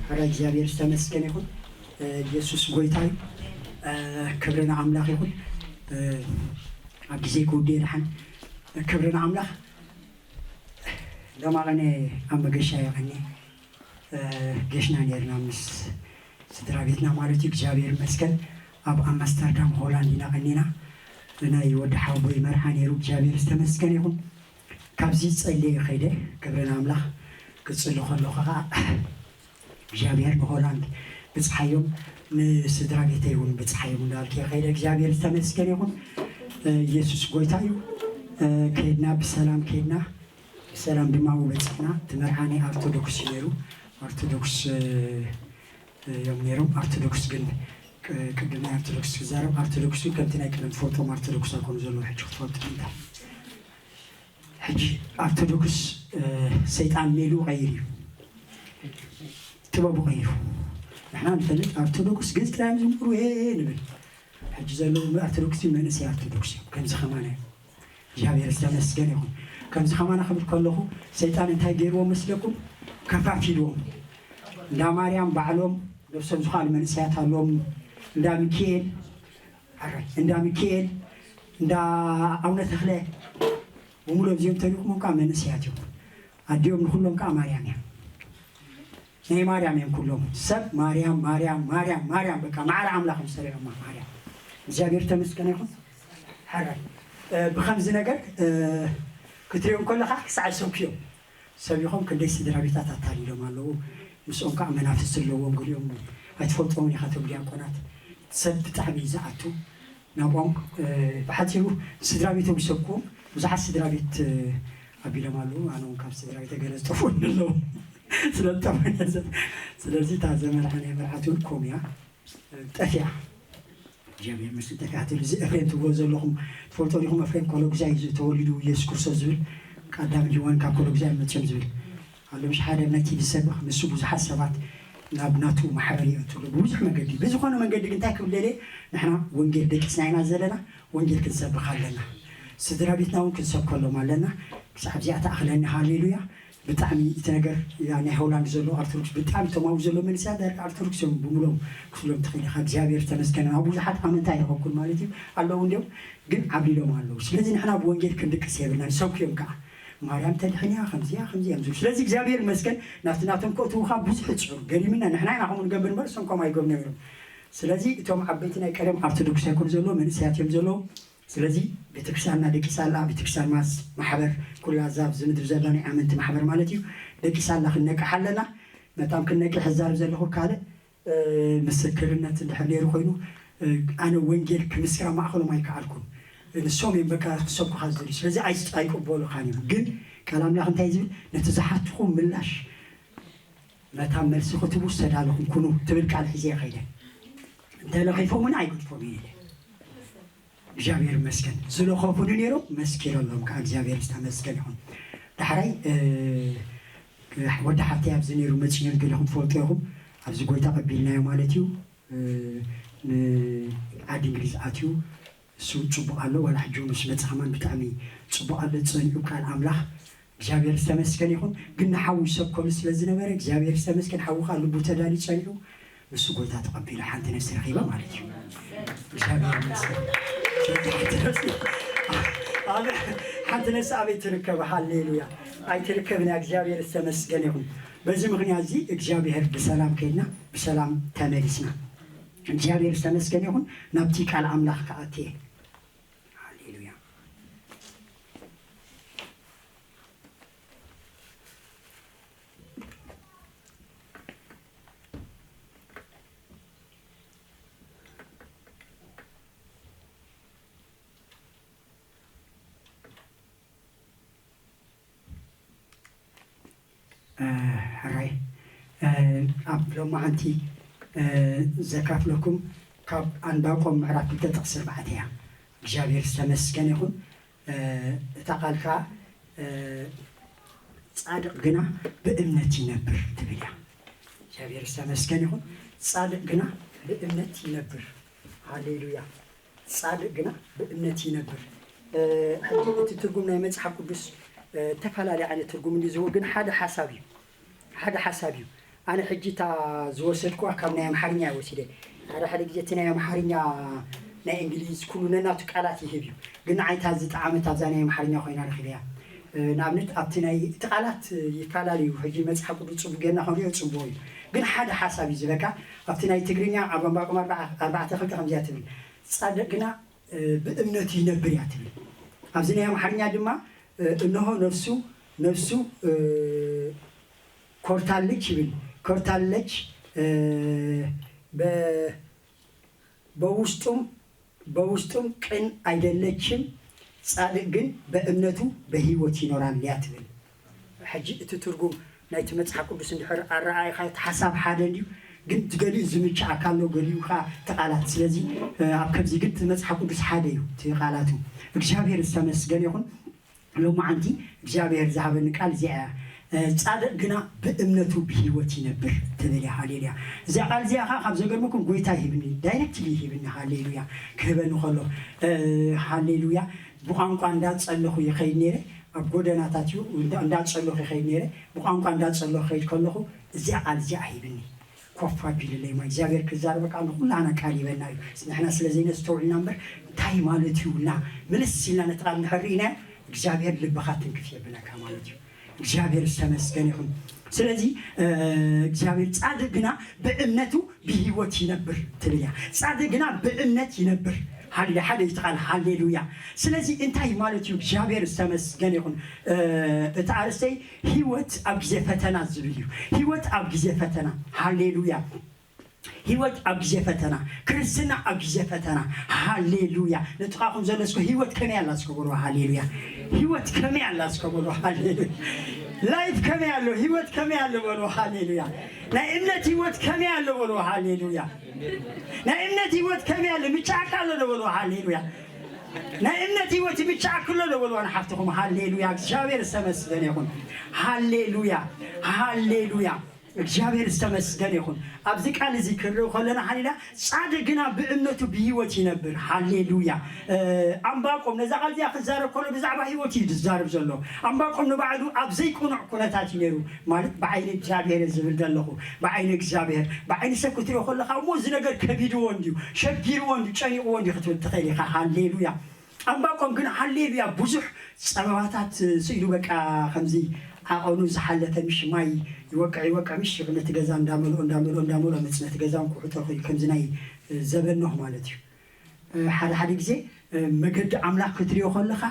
ሕራይ እግዚኣብሔር ዝተመስገነ ይኹን። የሱስ ጎይታ እዩ። ክብሪ ንኣምላኽ ይኹን። ኣብ ግዜ ክውድእ የድሓን። ክብሪ ንኣምላኽ። ሎማቐነ ኣብ መገሻ የቐኒ። ጌሽና ነርና ምስ ስድራ ቤትና ማለት እዩ እግዚኣብሔር ይመስገን። ኣብ ኣምስተርዳም ሆላንድ ኢና ቀኒና። ናይ ወዲ ሓወቦይ መርዓ ነይሩ እግዚኣብሔር ዝተመስገነ ይኹን። ካብዚ ጸልየ ከይደ ክብሪ ንኣምላኽ። ክጽሊ ከለኹ ኸዓ እግዚኣብሔር ንሆላንድ ብጽሓዮም ንስድራ ቤተይ እውን ብጽሓዮም እንዳልክ ከይደ እግዚኣብሔር ዝተመስገነ ይኹን። ኢየሱስ ጎይታ እዩ። ከይድና ብሰላም ከይድና ብሰላም ድማ በጽሕና። እቲ መርዓ ናይ ኣርቶዶክስ እዩ ነይሩ። ኣርቶዶክስ እዮም ነይሮም። ኣርቶዶክስ ግን ቅድም ናይ ኣርቶዶክስ ክዛረብ ኣርቶዶክስ ከምቲ ናይ ቀደም ትፈልጦም ኣርቶዶክስ ኣይኮኑ ዘለዉ ሕጂ ክትፈልጡ እንታ ሕጂ ኣርቶዶክስ ሰይጣን ሜሉ ቀይር እዩ ጥበቡ ቀይሩ። ንሕና ንፈልጥ ኣርቶዶክስ ግዝ ጥራይ ዝምሩ ንብል። ሕጂ ዘለዉ ኣርቶዶክስ መንእሰይ ኣርቶዶክስ እዮም ከምዚ ከማና እዮም። እግዚኣብሔር ዝተመስገን ይኹን። ከምዚ ከማና ክብል ከለኹ ሰይጣን እንታይ ገይርዎም መስለኩም? ከፋፊልዎም። እንዳ ማርያም ባዕሎም ነብሶም ዝኾኑ መንእሰያት ኣለዎም። እንዳ ሚካኤል እንዳ ሚካኤል እንዳ ኣቡነ ተኽለ ብምሉኦም እዚኦም ተሪኹሞም ከዓ መንእሰያት እዮም። ኣዲኦም ንኩሎም ከዓ ማርያም እዮም። ናይ ማርያም እዮም ኩሎም ሰብ ማርያም ማርያም ማርያም ማርያም በቃ ማዕረ ኣምላኽ እዮም ሰሪዖማ ማርያም። እግዚኣብሔር ተመስገነ ይኹን። ሕራይ ብከምዚ ነገር ክትሪኦም ከለካ ክሳዕ ዝሰብኩ እዮም። ሰብ ኢኹም ክንደይ ስድራ ቤታት ኣታሊሎም ኣለዉ። ምስኦም ከዓ መናፍስቲ ኣለዎም። ገሊኦም ኣይትፈልጦምን ኢኻ እቶም ዲያቆናት ሰብ ብጣዕሚ እዩ ዝኣቱ ናብኦም። ብሓፂሩ ስድራ ቤቶም ይሰብክዎም። ብዙሓት ስድራ ቤት ኣቢሎም ኣለዉ። ኣነ እውን ካብ ስድራ ቤተ ገለ ዝጠፍኡኒ ኣለዉ። ስለዝጠፍኡኒ ስለዚ እታ ዘመርዓ ናይ መርዓት እውን ከምኡ እያ። ጠፊኣ እግዚኣብሔር ምስል ጠፊኣት እዚ ኤፍሬም ትብሎ ዘለኹም ትፈልጦ ዲኹም? ኤፍሬም ኮሎግዛይ እዩ ተወሊዱ ኢየሱስ ክርስቶስ ዝብል ቀዳም ዮዋን ካብ ኮሎግዛይ መፅኦም ዝብል ኣሎ። ምሽ ሓደ ናይ ቲቪ ሰብ ንሱ ብዙሓት ሰባት ናብ ናቱ ማሕበር ይእትሉ ብብዙሕ መንገዲ ብዝኾነ መንገዲ ግን እንታይ ክብል ደልየ ንሕና ወንጌል ደቂስና ኢና ዘለና። ወንጌል ክንሰብኽ ኣለና። ስድራ ቤትና እውን ክንሰብከሎም ኣለና። ክሳብ እዚኣ ተኣኽለኒ። ሃሌሉያ። ብጣዕሚ እቲ ነገር ናይ ሆላንድ ዘሎ ኣርቶዶክስ ብጣዕሚ ተማዊ ዘሎ መንስያ ዳርጋ ኣርቶዶክስ እዮም ብምሎም ክፍሎም ትኽእል ኢኻ እግዚኣብሔር ዝተመስገነ ናብ ብዙሓት ኣመንታ ይረኸብኩን ማለት እዩ ኣለዉ እንዲዮም ግን ዓብሊሎም ኣለዉ ስለዚ ንሕና ብወንጌል ክንድቅስ የብልና ንሰብኩ እዮም ከዓ ማርያም ተድሕንያ ከምዚያ ከምዚ እዮም ዝብሉ ስለዚ እግዚኣብሔር ይመስገን ናብቲ ናቶም ከእትውኻ ብዙሕ ፅዑር ገሪምና ንሕና ኢና ከምኡ ንገብር እምበር እሶም ከምኡ ኣይገብሩ ነይሮም ስለዚ እቶም ዓበይቲ ናይ ቀደም ኣርቶዶክስ ኣይኮኑ ዘለዉ መንእሰያት እዮም ዘለዉ ስለዚ ቤተክርስትያንና ደቂሳ ኣላ። ቤተክርስትያን ማስ ማሕበር ኩላ እዛ ኣብዚ ምድሪ ዘላ ናይ ኣመንቲ ማሕበር ማለት እዩ። ደቂሳ ኣላ ክንነቅሕ ኣለና። መታም ክንነቅሕ እዛርብ ዘለኹ ካልእ ምስክርነት እንድሕር ነይሩ ኮይኑ ኣነ ወንጌል ክምስክራ ማእኸሎም ኣይከኣልኩን። ንሶም እዮም በቃ ክሰብኩኻ ዝደልዩ። ስለዚ ኣይቅበሉኻን እዮም። ግን ቃል ኣምላኽ እንታይ ዝብል ነቲ ዝሓትኹም ምላሽ መታም መልሲ ክትቡ ዝተዳለኹም ኩኑ ትብል ቃል ሒዘ ይኸይደ። እንተለኺፎም እውን ኣይገድፎም እየ ኢለ። እግዚኣብሔር ይመስገን ዝለኸፉኒ ነይሮም መስኪረሎም ከዓ እግዚኣብሔር ዝተመስገን ይኹን ዳሕራይ ወዲ ሓፍተይ ኣብዚ ነይሩ መፅዮ ገለኹም ትፈልጡ ኢኹም ኣብዚ ጎይታ ቀቢልናዮ ማለት እዩ ንዓዲ እንግሊዝ ኣትዩ እሱ ፅቡቅ ኣሎ ዋላ ሕጂ ምስ መፅእ ከማን ብጣዕሚ ፅቡቅ ኣሎ ፀኒዑ ቃል ኣምላኽ እግዚኣብሔር ዝተመስገን ይኹን ግን ንሓዉ ይሰብከሉ ስለ ዝነበረ እግዚኣብሔር ዝተመስገን ሓዉ ከዓ ልቡ ተዳልዩ ፀኒዑ ንሱ ጎይታ ተቐቢሉ ሓንቲ ነፍሲ ረኺበ ማለት እዩ። እግዚኣብሔር ይመስገን። ስለዚ ሓንቲ ነፍሲ ኣበ- ሓንቲ ነፍሲ ኣበይ ትርከብ? ሃሌሉያ። ኣይትርከብን እያ። እግዚኣብሔር ዝተመስገነ ይኹን። በዚ ምኽንያት እዚ እግዚኣብሔር ብሰላም ከይድና ብሰላም ተመሊስና። እግዚኣብሔር ዝተመስገነ ይኹን። ናብቲ ቃል ኣምላኽ ክኣቲ እየ። ሃሌሉያ። ሕራይ ኣብ ሎማዓንቲ ዘካፍለኩም ካብ ኣንባቆም ምዕራፍ ክልተ ጥቕሲ ኣርባዕተ እያ እግዚኣብሔር ዝተመስገነ ይኹን እታ ቃል ከዓ ፃድቕ ግና ብእምነት ይነብር ትብል እያ እግዚኣብሔር ዝተመስገን ይኹን ፃድቕ ግና ብእምነት ይነብር ሃሌሉያ ፃድቅ ግና ብእምነት ይነብር። ሕጂ እቲ ትርጉም ናይ መፅሓፍ ቅዱስ እተፈላለየ ዓይነት ትርጉም እንዲ ዝህቦ ግን ሓደ ሓሳብ እዩ። ሓደ ሓሳብ እዩ። ኣነ ሕጂ እታ ዝወሰድኩዋ ካብ ናይ ኣምሓርኛ እየ ወሲደ። ሓደ ሓደ ግዜ እቲ ናይ ኣምሓርኛ ናይ እንግሊዝ ኩሉ ነናቱ ቃላት ይህብ እዩ። ግን ንዓይ እታ ዝጠዓመት ኣብዛ ናይ ኣምሓርኛ ኮይና ረኺበያ። ንኣብነት ኣብቲ ናይ እቲ ቃላት ይፈላለዩ። ሕጂ መፅሓፍ ቅዱስ ፅቡቅ ጌርና ክንሪኦ ፅቡቅ እዩ። ግን ሓደ ሓሳብ እዩ ዝበካ። ኣብቲ ናይ ትግርኛ ኣብ ዕንባቆም ኣርባዕተ ክልተ ከምዚያ ትብል፣ ጻድቅ ግና ብእምነቱ ይነብር እያ ትብል። ኣብዚ ናይ ኣምሓርኛ ድማ እነሆ ነፍሱ ነፍሱ ኮርታለች ይብል። ኮርታለች በውስጡም በውስጡም ቅን አይደለችም፣ ጻድቅ ግን በእምነቱ በህይወት ይኖራል እያ ትብል። ሕጂ እቲ ትርጉም ናይቲ መጽሓፍ ቅዱስ እንድሕር ኣረኣይኻ እቲ ሓሳብ ሓደ እንድዩ፣ ግን ገሊኡ ዝምችኣካ ኣሎ፣ ገሊኡ ኸዓ እቲ ቃላት። ስለዚ ኣብ ከምዚ ግን እቲ መጽሓፍ ቅዱስ ሓደ እዩ እቲ ቃላቱ። እግዚኣብሔር ዝተመስገነ ይኹን። ሎማዓንቲ እግዚኣብሔር ዝሃበኒ ቃል እዚኣ እያ። ጻድቅ ግና ብእምነቱ ብህይወት ይነብር ትብል እያ። ሃሌሉያ። እዚኣ ቃል እዚኣ ከዓ ካብ ዘገርመኩም ጎይታ ይሂብኒ፣ ዳይሬክትሊ ይሂብኒ። ሃሌሉያ። ክህበኒ ከሎ ሃሌሉያ። ብቋንቋ እንዳጸለኹ ይኸይድ ነይረ፣ ኣብ ጎደናታት እዩ እንዳጸለኹ ይኸይድ ነይረ። ብቋንቋ እንዳጸለኹ ይኸይድ ከለኹ እዚኣ ቃል እዚኣ ሂብኒ። ኮፍ ኣቢልለይ ማ እግዚኣብሔር ክዛረበካ ንኩላና ቃል ይበና እዩ። ንሕና ስለ ዘይነስተውዕልና እምበር እንታይ ማለት እዩ እና ምልስ ኢልና ነቲ ቃል እንድሕር ርኢናዮ እግዚኣብሔር ልብኻ ትንክፍ የብለካ ማለት እዩ። እግዚኣብሔር ዝተመስገነ ይኹን። ስለዚ እግዚኣብሔር ጻድቅ ግና ብእምነቱ ብህይወት ይነብር ትብል እያ። ጻድቅ ግና ብእምነት ይነብር። ሃሌ ሓደ እዩ እቲ ቃል ሃሌሉያ። ስለዚ እንታይ ማለት እዩ? እግዚኣብሔር ዝተመስገነ ይኹን። እቲ ኣርእስተይ ህይወት ኣብ ግዜ ፈተና ዝብል እዩ። ህይወት ኣብ ግዜ ፈተና። ሃሌሉያ። ህይወት ኣብ ግዜ ፈተና፣ ክርስትና ኣብ ግዜ ፈተና። ሃሌሉያ። ንጥቓኹም ዘሎ እስከ ህይወት ከመይ ኣላ እስከ በልዎ። ሃሌሉያ። ህይወት ከመይ ኣላ እስከ በልዎ። ሃሌሉያ። ላይፍ ከመይ ኣሎ? ህይወት ከመይ ኣሎ በልዎ። ሃሌሉያ። ናይ እምነት ህይወት ከመይ ኣሎ በልዎ። ሃሌሉያ። ናይ እምነት ህይወት ከመይ ኣሎ? ምጫካ ኣሎ ዶ በልዎ። ሃሌሉያ። ናይ እምነት ህይወት ምጫካ ኣሎ ዶ በልዎ ንሓፍትኹም። ሃሌሉያ። እግዚኣብሔር ዝተመስገነ ይኹን። ሃሌሉያ። ሃሌሉያ። እግዚኣብሔር ዝተመስገነ ይኹን። ኣብዚ ቃል እዚ ክንርኢ ከለና ሓሊላ ጻድቅ ግና ብእምነቱ ብህይወት ይነብር። ሃሌሉያ። ኣምባቆም ነዛ ቃል እዚኣ ክዛረብ ከሎ ብዛዕባ ህይወት እዩ ዝዛረብ ዘሎ። ኣምባቆም ንባዕሉ ኣብ ዘይቅኑዕ ኩነታት እዩ ነይሩ። ማለት ብዓይኒ እግዚኣብሔር እየ ዝብል ዘለኹ። ብዓይኒ እግዚኣብሔር፣ ብዓይኒ ሰብ ክትሪኦ ከለኻ እሞ እዚ ነገር ከቢድዎ እንድዩ፣ ሸጊርዎ እንድዩ፣ ጨኒቕዎ እንድዩ ክትብል ትኽእል ኢኻ። ሃሌሉያ። ኣምባቆም ግን ሃሌሉያ ብዙሕ ጸበባታት ስኢሉ በቃ ከምዚ ዓቐኑ ዝሓለፈ ምሽ ማይ ይወቅዕ ይወቅዕ ምሽ ነቲ ገዛ እንዳመልኦ እንዳመልኦ እንዳመልኦ መጽ ነቲ ገዛ እውን ክውሕጦ ክእል ከምዚ ናይ ዘበን ኖህ ማለት እዩ። ሓደ ሓደ ግዜ መገዲ ኣምላኽ ክትሪኦ ከለኻ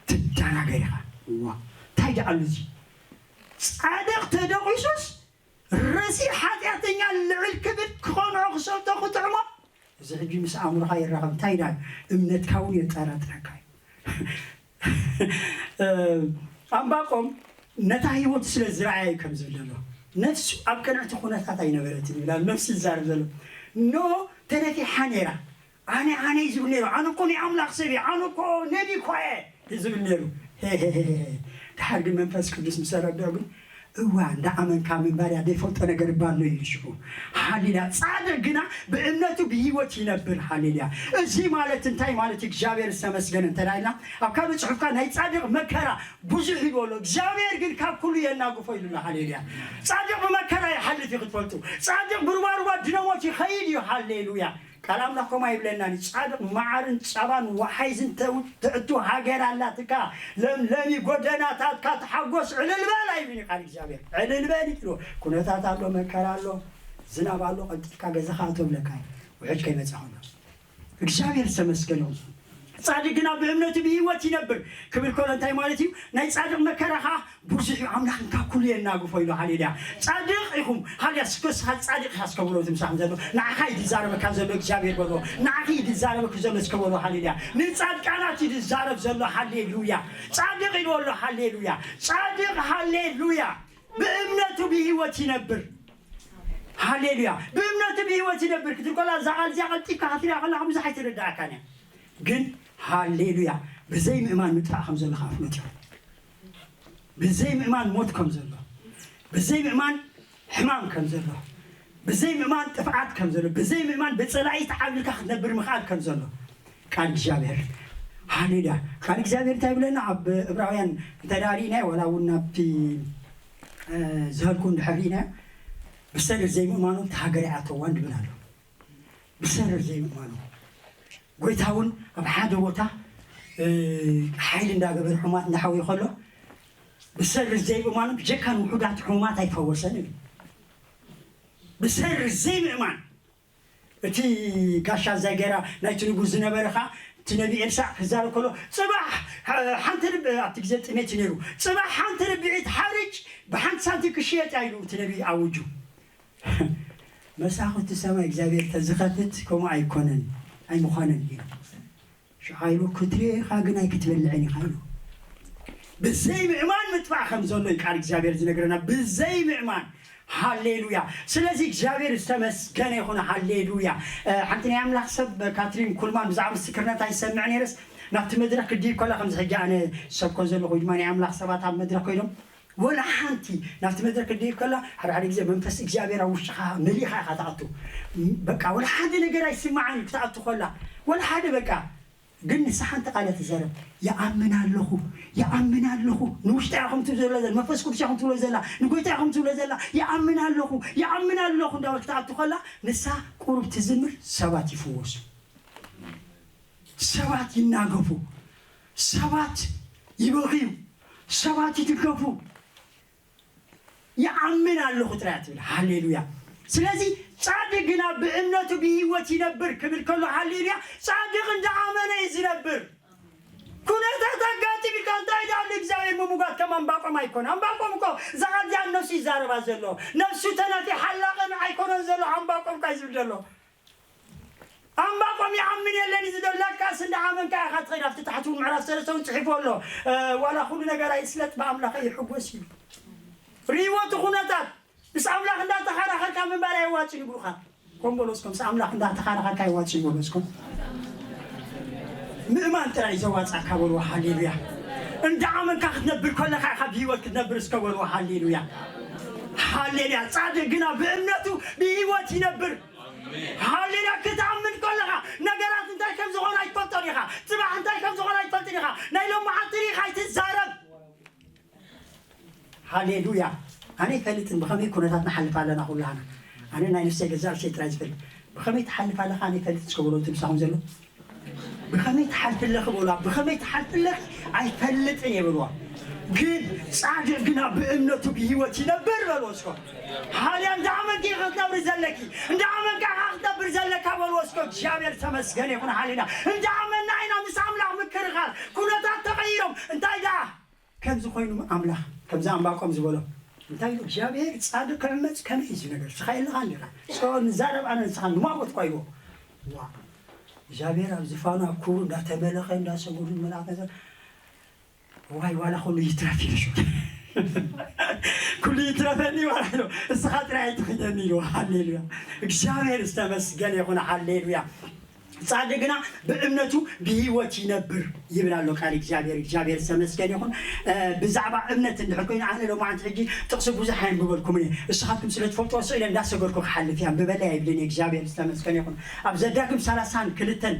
ትደናገር ኢኻ። ዋ እንታይ ደኣሉ እዚ ጻድቕ ተደቂሱስ ረሲእ ሓጢኣተኛ ልዕል ክብል ክኾንዖ ክሰብቶ ክጥዕሞ እዚ ሕጂ ምስ ኣእምሮኻ ይራኸብ እንታይ ዳ እምነትካ እውን የጠራጥረካ እዩ። ኣምባቆም ነታ ህይወቱ ስለ ዝረኣየ ከም ዝብል ዘሎ ነፍሱ ኣብ ቅንዕቲ ኩነታት ኣይነበረትን ይብላ ነፍሱ ይዛረብ ዘሎ ኖ ተነፊሓ ነይራ። ኣነ ኣነ እዩ ዝብል ነይሩ ኣነ እኮ ናይ ኣምላኽ ሰብ እየ ኣነ እኮ ነቢ እኮ እየ እዩ ዝብል ነይሩ። ድሓር ግን መንፈስ ቅዱስ ምስ ኣረድኦ ግን እዋ እንዳ ኣመንካ ምንባር እያ ዘይፈልጦ ነገር እባ ኣሎ ኢሉ ሽዑ። ሃሌሉያ። ጻድቅ ግና ብእምነቱ ብህይወት ይነብር። ሃሌሉያ። እዚ ማለት እንታይ ማለት እዩ? እግዚኣብሔር ዝተመስገነ እንተ ኢልና ኣብ ካልእ ጽሑፍካ ናይ ጻድቅ መከራ ብዙሕ ይበሎ እግዚኣብሔር ግን ካብ ኩሉ የናግፎ ኢሉና። ሃሌሉያ። ጻድቅ ብመከራ ይሓልፍ እዩ ክትፈልጡ። ጻድቅ ብሩባሩባ ድነሞት ይኸይድ እዩ። ሃሌሉያ። ቃል ኣምላኽ ከምኣ ይብለና እዩ። ጻድቕ መዓርን ጸባን ወሓይዝን ተእቱ ሃገር ኣላትካ፣ ለምለሚ ጎደናታትካ ተሓጎስ ዕልል በል ኣይብልን እዩ ቃል እግዚኣብሔር። ዕልል በል ይብሎ። ኩነታት ኣሎ፣ መከራ ኣሎ፣ ዝናብ ኣሎ፣ ቀልጢፍካ ገዛኻ ኣቶ ብለካ እዩ። ውሕጅ ከይመጽእ ከሎ እግዚኣብሔር ዝተመስገነ ይኹን። ጻድቕ ግና ብእምነቱ ብህይወት ይነብር ክብል ከሎ እንታይ ማለት እዩ? ናይ ጻድቕ መከራ ኸዓ ብዙሕ እዩ ኣምላኽ እንካ ኩሉ የናግፎ ኢሉ። ሃሌሉያ። ጻድቕ ኢኹም። ሃሌሉያ። እስከ ንስኻ ጻድቕ ኢኻ እስከ በሎ እቲ ምሳኹም ዘሎ። ንዓኻ እዩ ዝዛረበካ ዘሎ እግዚኣብሔር በሎ። ንዓኺ እዩ ዝዛረበኪ ዘሎ እስከ በሎ። ሃሌሉያ። ንጻድቃናት እዩ ዝዛረብ ዘሎ። ሃሌሉያ። ጻድቕ ኢሉ ኣሎ። ሃሌሉያ። ጻድቕ ሃሌሉያ ብእምነቱ ብህይወት ይነብር። ሃሌሉያ። ብእምነቱ ብህይወት ይነብር ክትብል ከላ እዛ ቃል እዚኣ ቀልጢፍካ ክትሪኣ ከለኻ ብዙሕ ኣይትርድኣካን እያ። ግን ሃሌሉያ ብዘይ ምእማን ምጥፋእ ከም ዘሎ ከዓ ፍሉጥ እዩ። ብዘይ ምእማን ሞት ከም ዘሎ፣ ብዘይ ምእማን ሕማም ከም ዘሎ፣ ብዘይ ምእማን ጥፍዓት ከም ዘሎ፣ ብዘይ ምእማን ብጸላኢ ተዓቢልካ ክትነብር ምኽኣል ከም ዘሎ ቃል እግዚኣብሔር። ሃሌሉያ። ቃል እግዚኣብሔር እንታይ ይብለና? ኣብ እብራውያን እንተ ደኣ ርኢናዮ ዋላ እውን ናብቲ ዝሀልኩ እንድሕር ርኢናዮ ብሰሪ ዘይምእማኖም ተሃገር ይኣተዋ ንብል ኣሎ። ብሰሪ ዘይምእማኖም ጎይታ እውን ኣብ ሓደ ቦታ ሓይሊ እንዳገበረ ሕማት እንዳሓወየ ከሎ ብሰሪ ዘይምእማኖም ጀካን ውሑዳት ሕማት ኣይፈወሰን እዩ። ብሰሪ ዘይምእማን እቲ ጋሻ ዛጌራ ናይቲ ንጉስ ዝነበረ ኸዓ እቲ ነቢ ኤልሳዕ ክዛረብ ከሎ ፅባሕ ሓንቲ ርብ ኣብቲ ግዜ ጥሜት ነይሩ። ፅባሕ ሓንቲ ርብዒት ሓርጭ ብሓንቲ ሳንቲም ክሽየጥ ኢሉ እቲ ነቢ ኣውጁ። መሳኹቲ ሰማይ እግዚኣብሔር ተዝኸፍት ከምኡ ኣይኮነን ኣይምዃነን ኢሉ። ሽዓ ኢሉ ክትሪኦ ኢኻ ግን ኣይክትበልዕን ኢኻ ኢሉ። ብዘይ ምእማን ምጥፋእ ከም ዘሎ እዩ ቃል እግዚኣብሔር ዝነግረና። ብዘይ ምእማን። ሃሌሉያ። ስለዚ እግዚኣብሔር ዝተመስገነ ይኹን። ሃሌሉያ። ሓንቲ ናይ ኣምላኽ ሰብ ካትሪን ኩልማን ብዛዕባ ምስክርነት ኣይሰምዕ ነይረስ ናብቲ መድረክ ክድይብ ከላ ከምዚ ሕጂ ኣነ ሰብኮ ዘለኹ ወይ ድማ ናይ ኣምላኽ ሰባት ኣብ መድረክ ኮይኖም ወላ ሓንቲ ናብቲ መድረክ ክድይብ ከላ ሓደ ሓደ ግዜ መንፈስ እግዚኣብሔር ኣብ ውሽጥኻ መሊኻ ኢኻ ትኣቱ። በቃ ወላ ሓደ ነገር ኣይስማዓን እዩ ክትኣቱ ከላ ወላ ሓደ በቃ ግን ንሳ ሓንቲ ቃል እያ ትዛረብ። ይኣምን ኣለኹ፣ ይኣምን ኣለኹ። ንውሽጣ ኢኹም ትብሎ ዘላ፣ ንመንፈስ ቅዱስ ኢኹም ትብሎ ዘላ፣ ንጎይታ ኢኹም ትብሎ ዘላ፣ ይኣምን ኣለኹ፣ ይኣምን ኣለኹ እንዳበልክ ትኣቱ ከላ ንሳ ቁሩብ ትዝምር ሰባት ይፍወሱ። ሰባት ይናገፉ፣ ሰባት ይበኽዩ፣ ሰባት ይትንከፉ። ይኣምን ኣለኹ ጥራይ ትብል። ሃሌሉያ። ስለዚ ጻድቅ ግና ብእምነቱ ብህይወት ይነብር ክብል ከሎ ሃሌሉያ ጻድቅ እንዳኣመነ እዩ ዝነብር። ኩነታት ኣጋጢምካ እንታይ ደኣ እግዚኣብሔር ምሙጋት ከም ኣንባቆም ኣይኮነ ኣንባቆም እኮ ዛዓዚያ ነፍሱ ይዛረባ ዘሎ ነፍሱ ተናፊ ሓላቕን ኣይኮነን ዘሎ ኣንባቆም ካ ዝብል ዘሎ ኣንባቆም ይኣምን የለን እዩ ዝደለካስ እንዳ ኣመንካ ኢኻ ትኸይድ ኣብቲ ታሕቲ እውን ምዕራፍ ሰለስተ እውን ፅሒፉ ኣሎ ዋላ ኩሉ ነገር ኣይስለጥ ብኣምላኸ ይሕጎስ እዩ ርእይዎ እቲ ኩነታት ምስ ኣምላኽ እንዳተኻራኸርካ ምንባር ኣይዋፅን ይብሉኻ ከም በሎ እስኮ ምስ ኣምላኽ እንዳተኻራኸርካ ኣይዋፅን ይብሉ እስኮ ምእማን ጥራይ ዘዋፃካ በልዎ ሃሌሉያ እንዳ ኣመንካ ክትነብር ከለካ ኢኻ ብህይወት ክትነብር እስከ በልዎ ሃሌሉያ ሃሌሉያ ፃድቅ ግና ብእምነቱ ብህይወት ይነብር ሃሌሉያ ክትኣምን ከለኻ ነገራት እንታይ ከም ዝኾነ ኣይትፈልጦን ኢኻ ፅባሕ እንታይ ከም ዝኾነ ኣይትፈልጥን ኢኻ ናይ ሎማዓንቲ ርኢኻ ኣይትዛረብ ሃሌሉያ ኣነ ይፈልጥን ብኸመይ ኩነታት ንሓልፍ ኣለና ኩላና ኣነ ናይ ነፍሰይ ገዛእ ርእሰይ ጥራይ ዝፈልጥ ብኸመይ ትሓልፍ ኣለኻ ኣነ ይፈልጥ እስከ በሎ እቲ ምሳኹም ዘሎ ብኸመይ ትሓልፍለኺ በልዋ ብኸመይ ትሓልፍለኺ ኣይፈልጥን እየ በልዋ ግን ጻድቅ ግና ብእምነቱ ብህይወት ይነብር በልዎ እስኮ ሃልያ እንዳ ኣመንኪ ኢኻ ክትነብሪ ዘለኪ እንዳ ኣመንካ ኢኻ ክትነብር ዘለካ በልዎ እስኮ እግዚኣብሔር ተመስገን ይኹን ሃሌሉያ እንዳ ኣመና ኢና ምስ ኣምላኽ ምክርኻር ኩነታት ተቐይሮም እንታይ ደኣ ከምዚ ኮይኑ ኣምላኽ ከምዚ ኣንባቆም ዝበሎ እንታይ ኢሉ እግዚኣብሔር ጻድቅ ክዕመፅ ከመይ እዩ ነገር ስኻ የለኻ እንዲኻ ንዛረብ ኣነ ንስኻ ንማወት ኳ ይዎ እግዚኣብሔር ኣብ ዝፋኑ ኣብ ክብሩ እንዳተመለኸ እንዳሰገዱ መላእክት ዋይ ዋላ ኩሉ ይትረፍ ኢሉ ኩሉ ይትረፈኒ ዋላ ኢሉ እስኻ ጥራይ ኣይትኽደኒ ኢሉ ሃሌሉያ እግዚኣብሔር ዝተመስገነ ይኹን ሃሌሉያ ጻድቅ ግና ብእምነቱ ብህይወት ይነብር ይብል ኣሎ ቃል እግዚኣብሔር እግዚኣብሔር ዝተመስገን ይኹን ብዛዕባ እምነት እንድሕር ኮይኑ ኣነ ሎማዓንቲ ሕጂ ጥቕሲ ብዙሕ ኣየንብበልኩምን እየ እሱኻትኩም ስለ ትፈልጥዎ ስኢለ እንዳሰገድኩ ክሓልፍ እያ ንብበለይ ኣይብልን እግዚኣብሔር ዝተመስገን ይኹን ኣብ ዘዳግም ሰላሳን ክልተን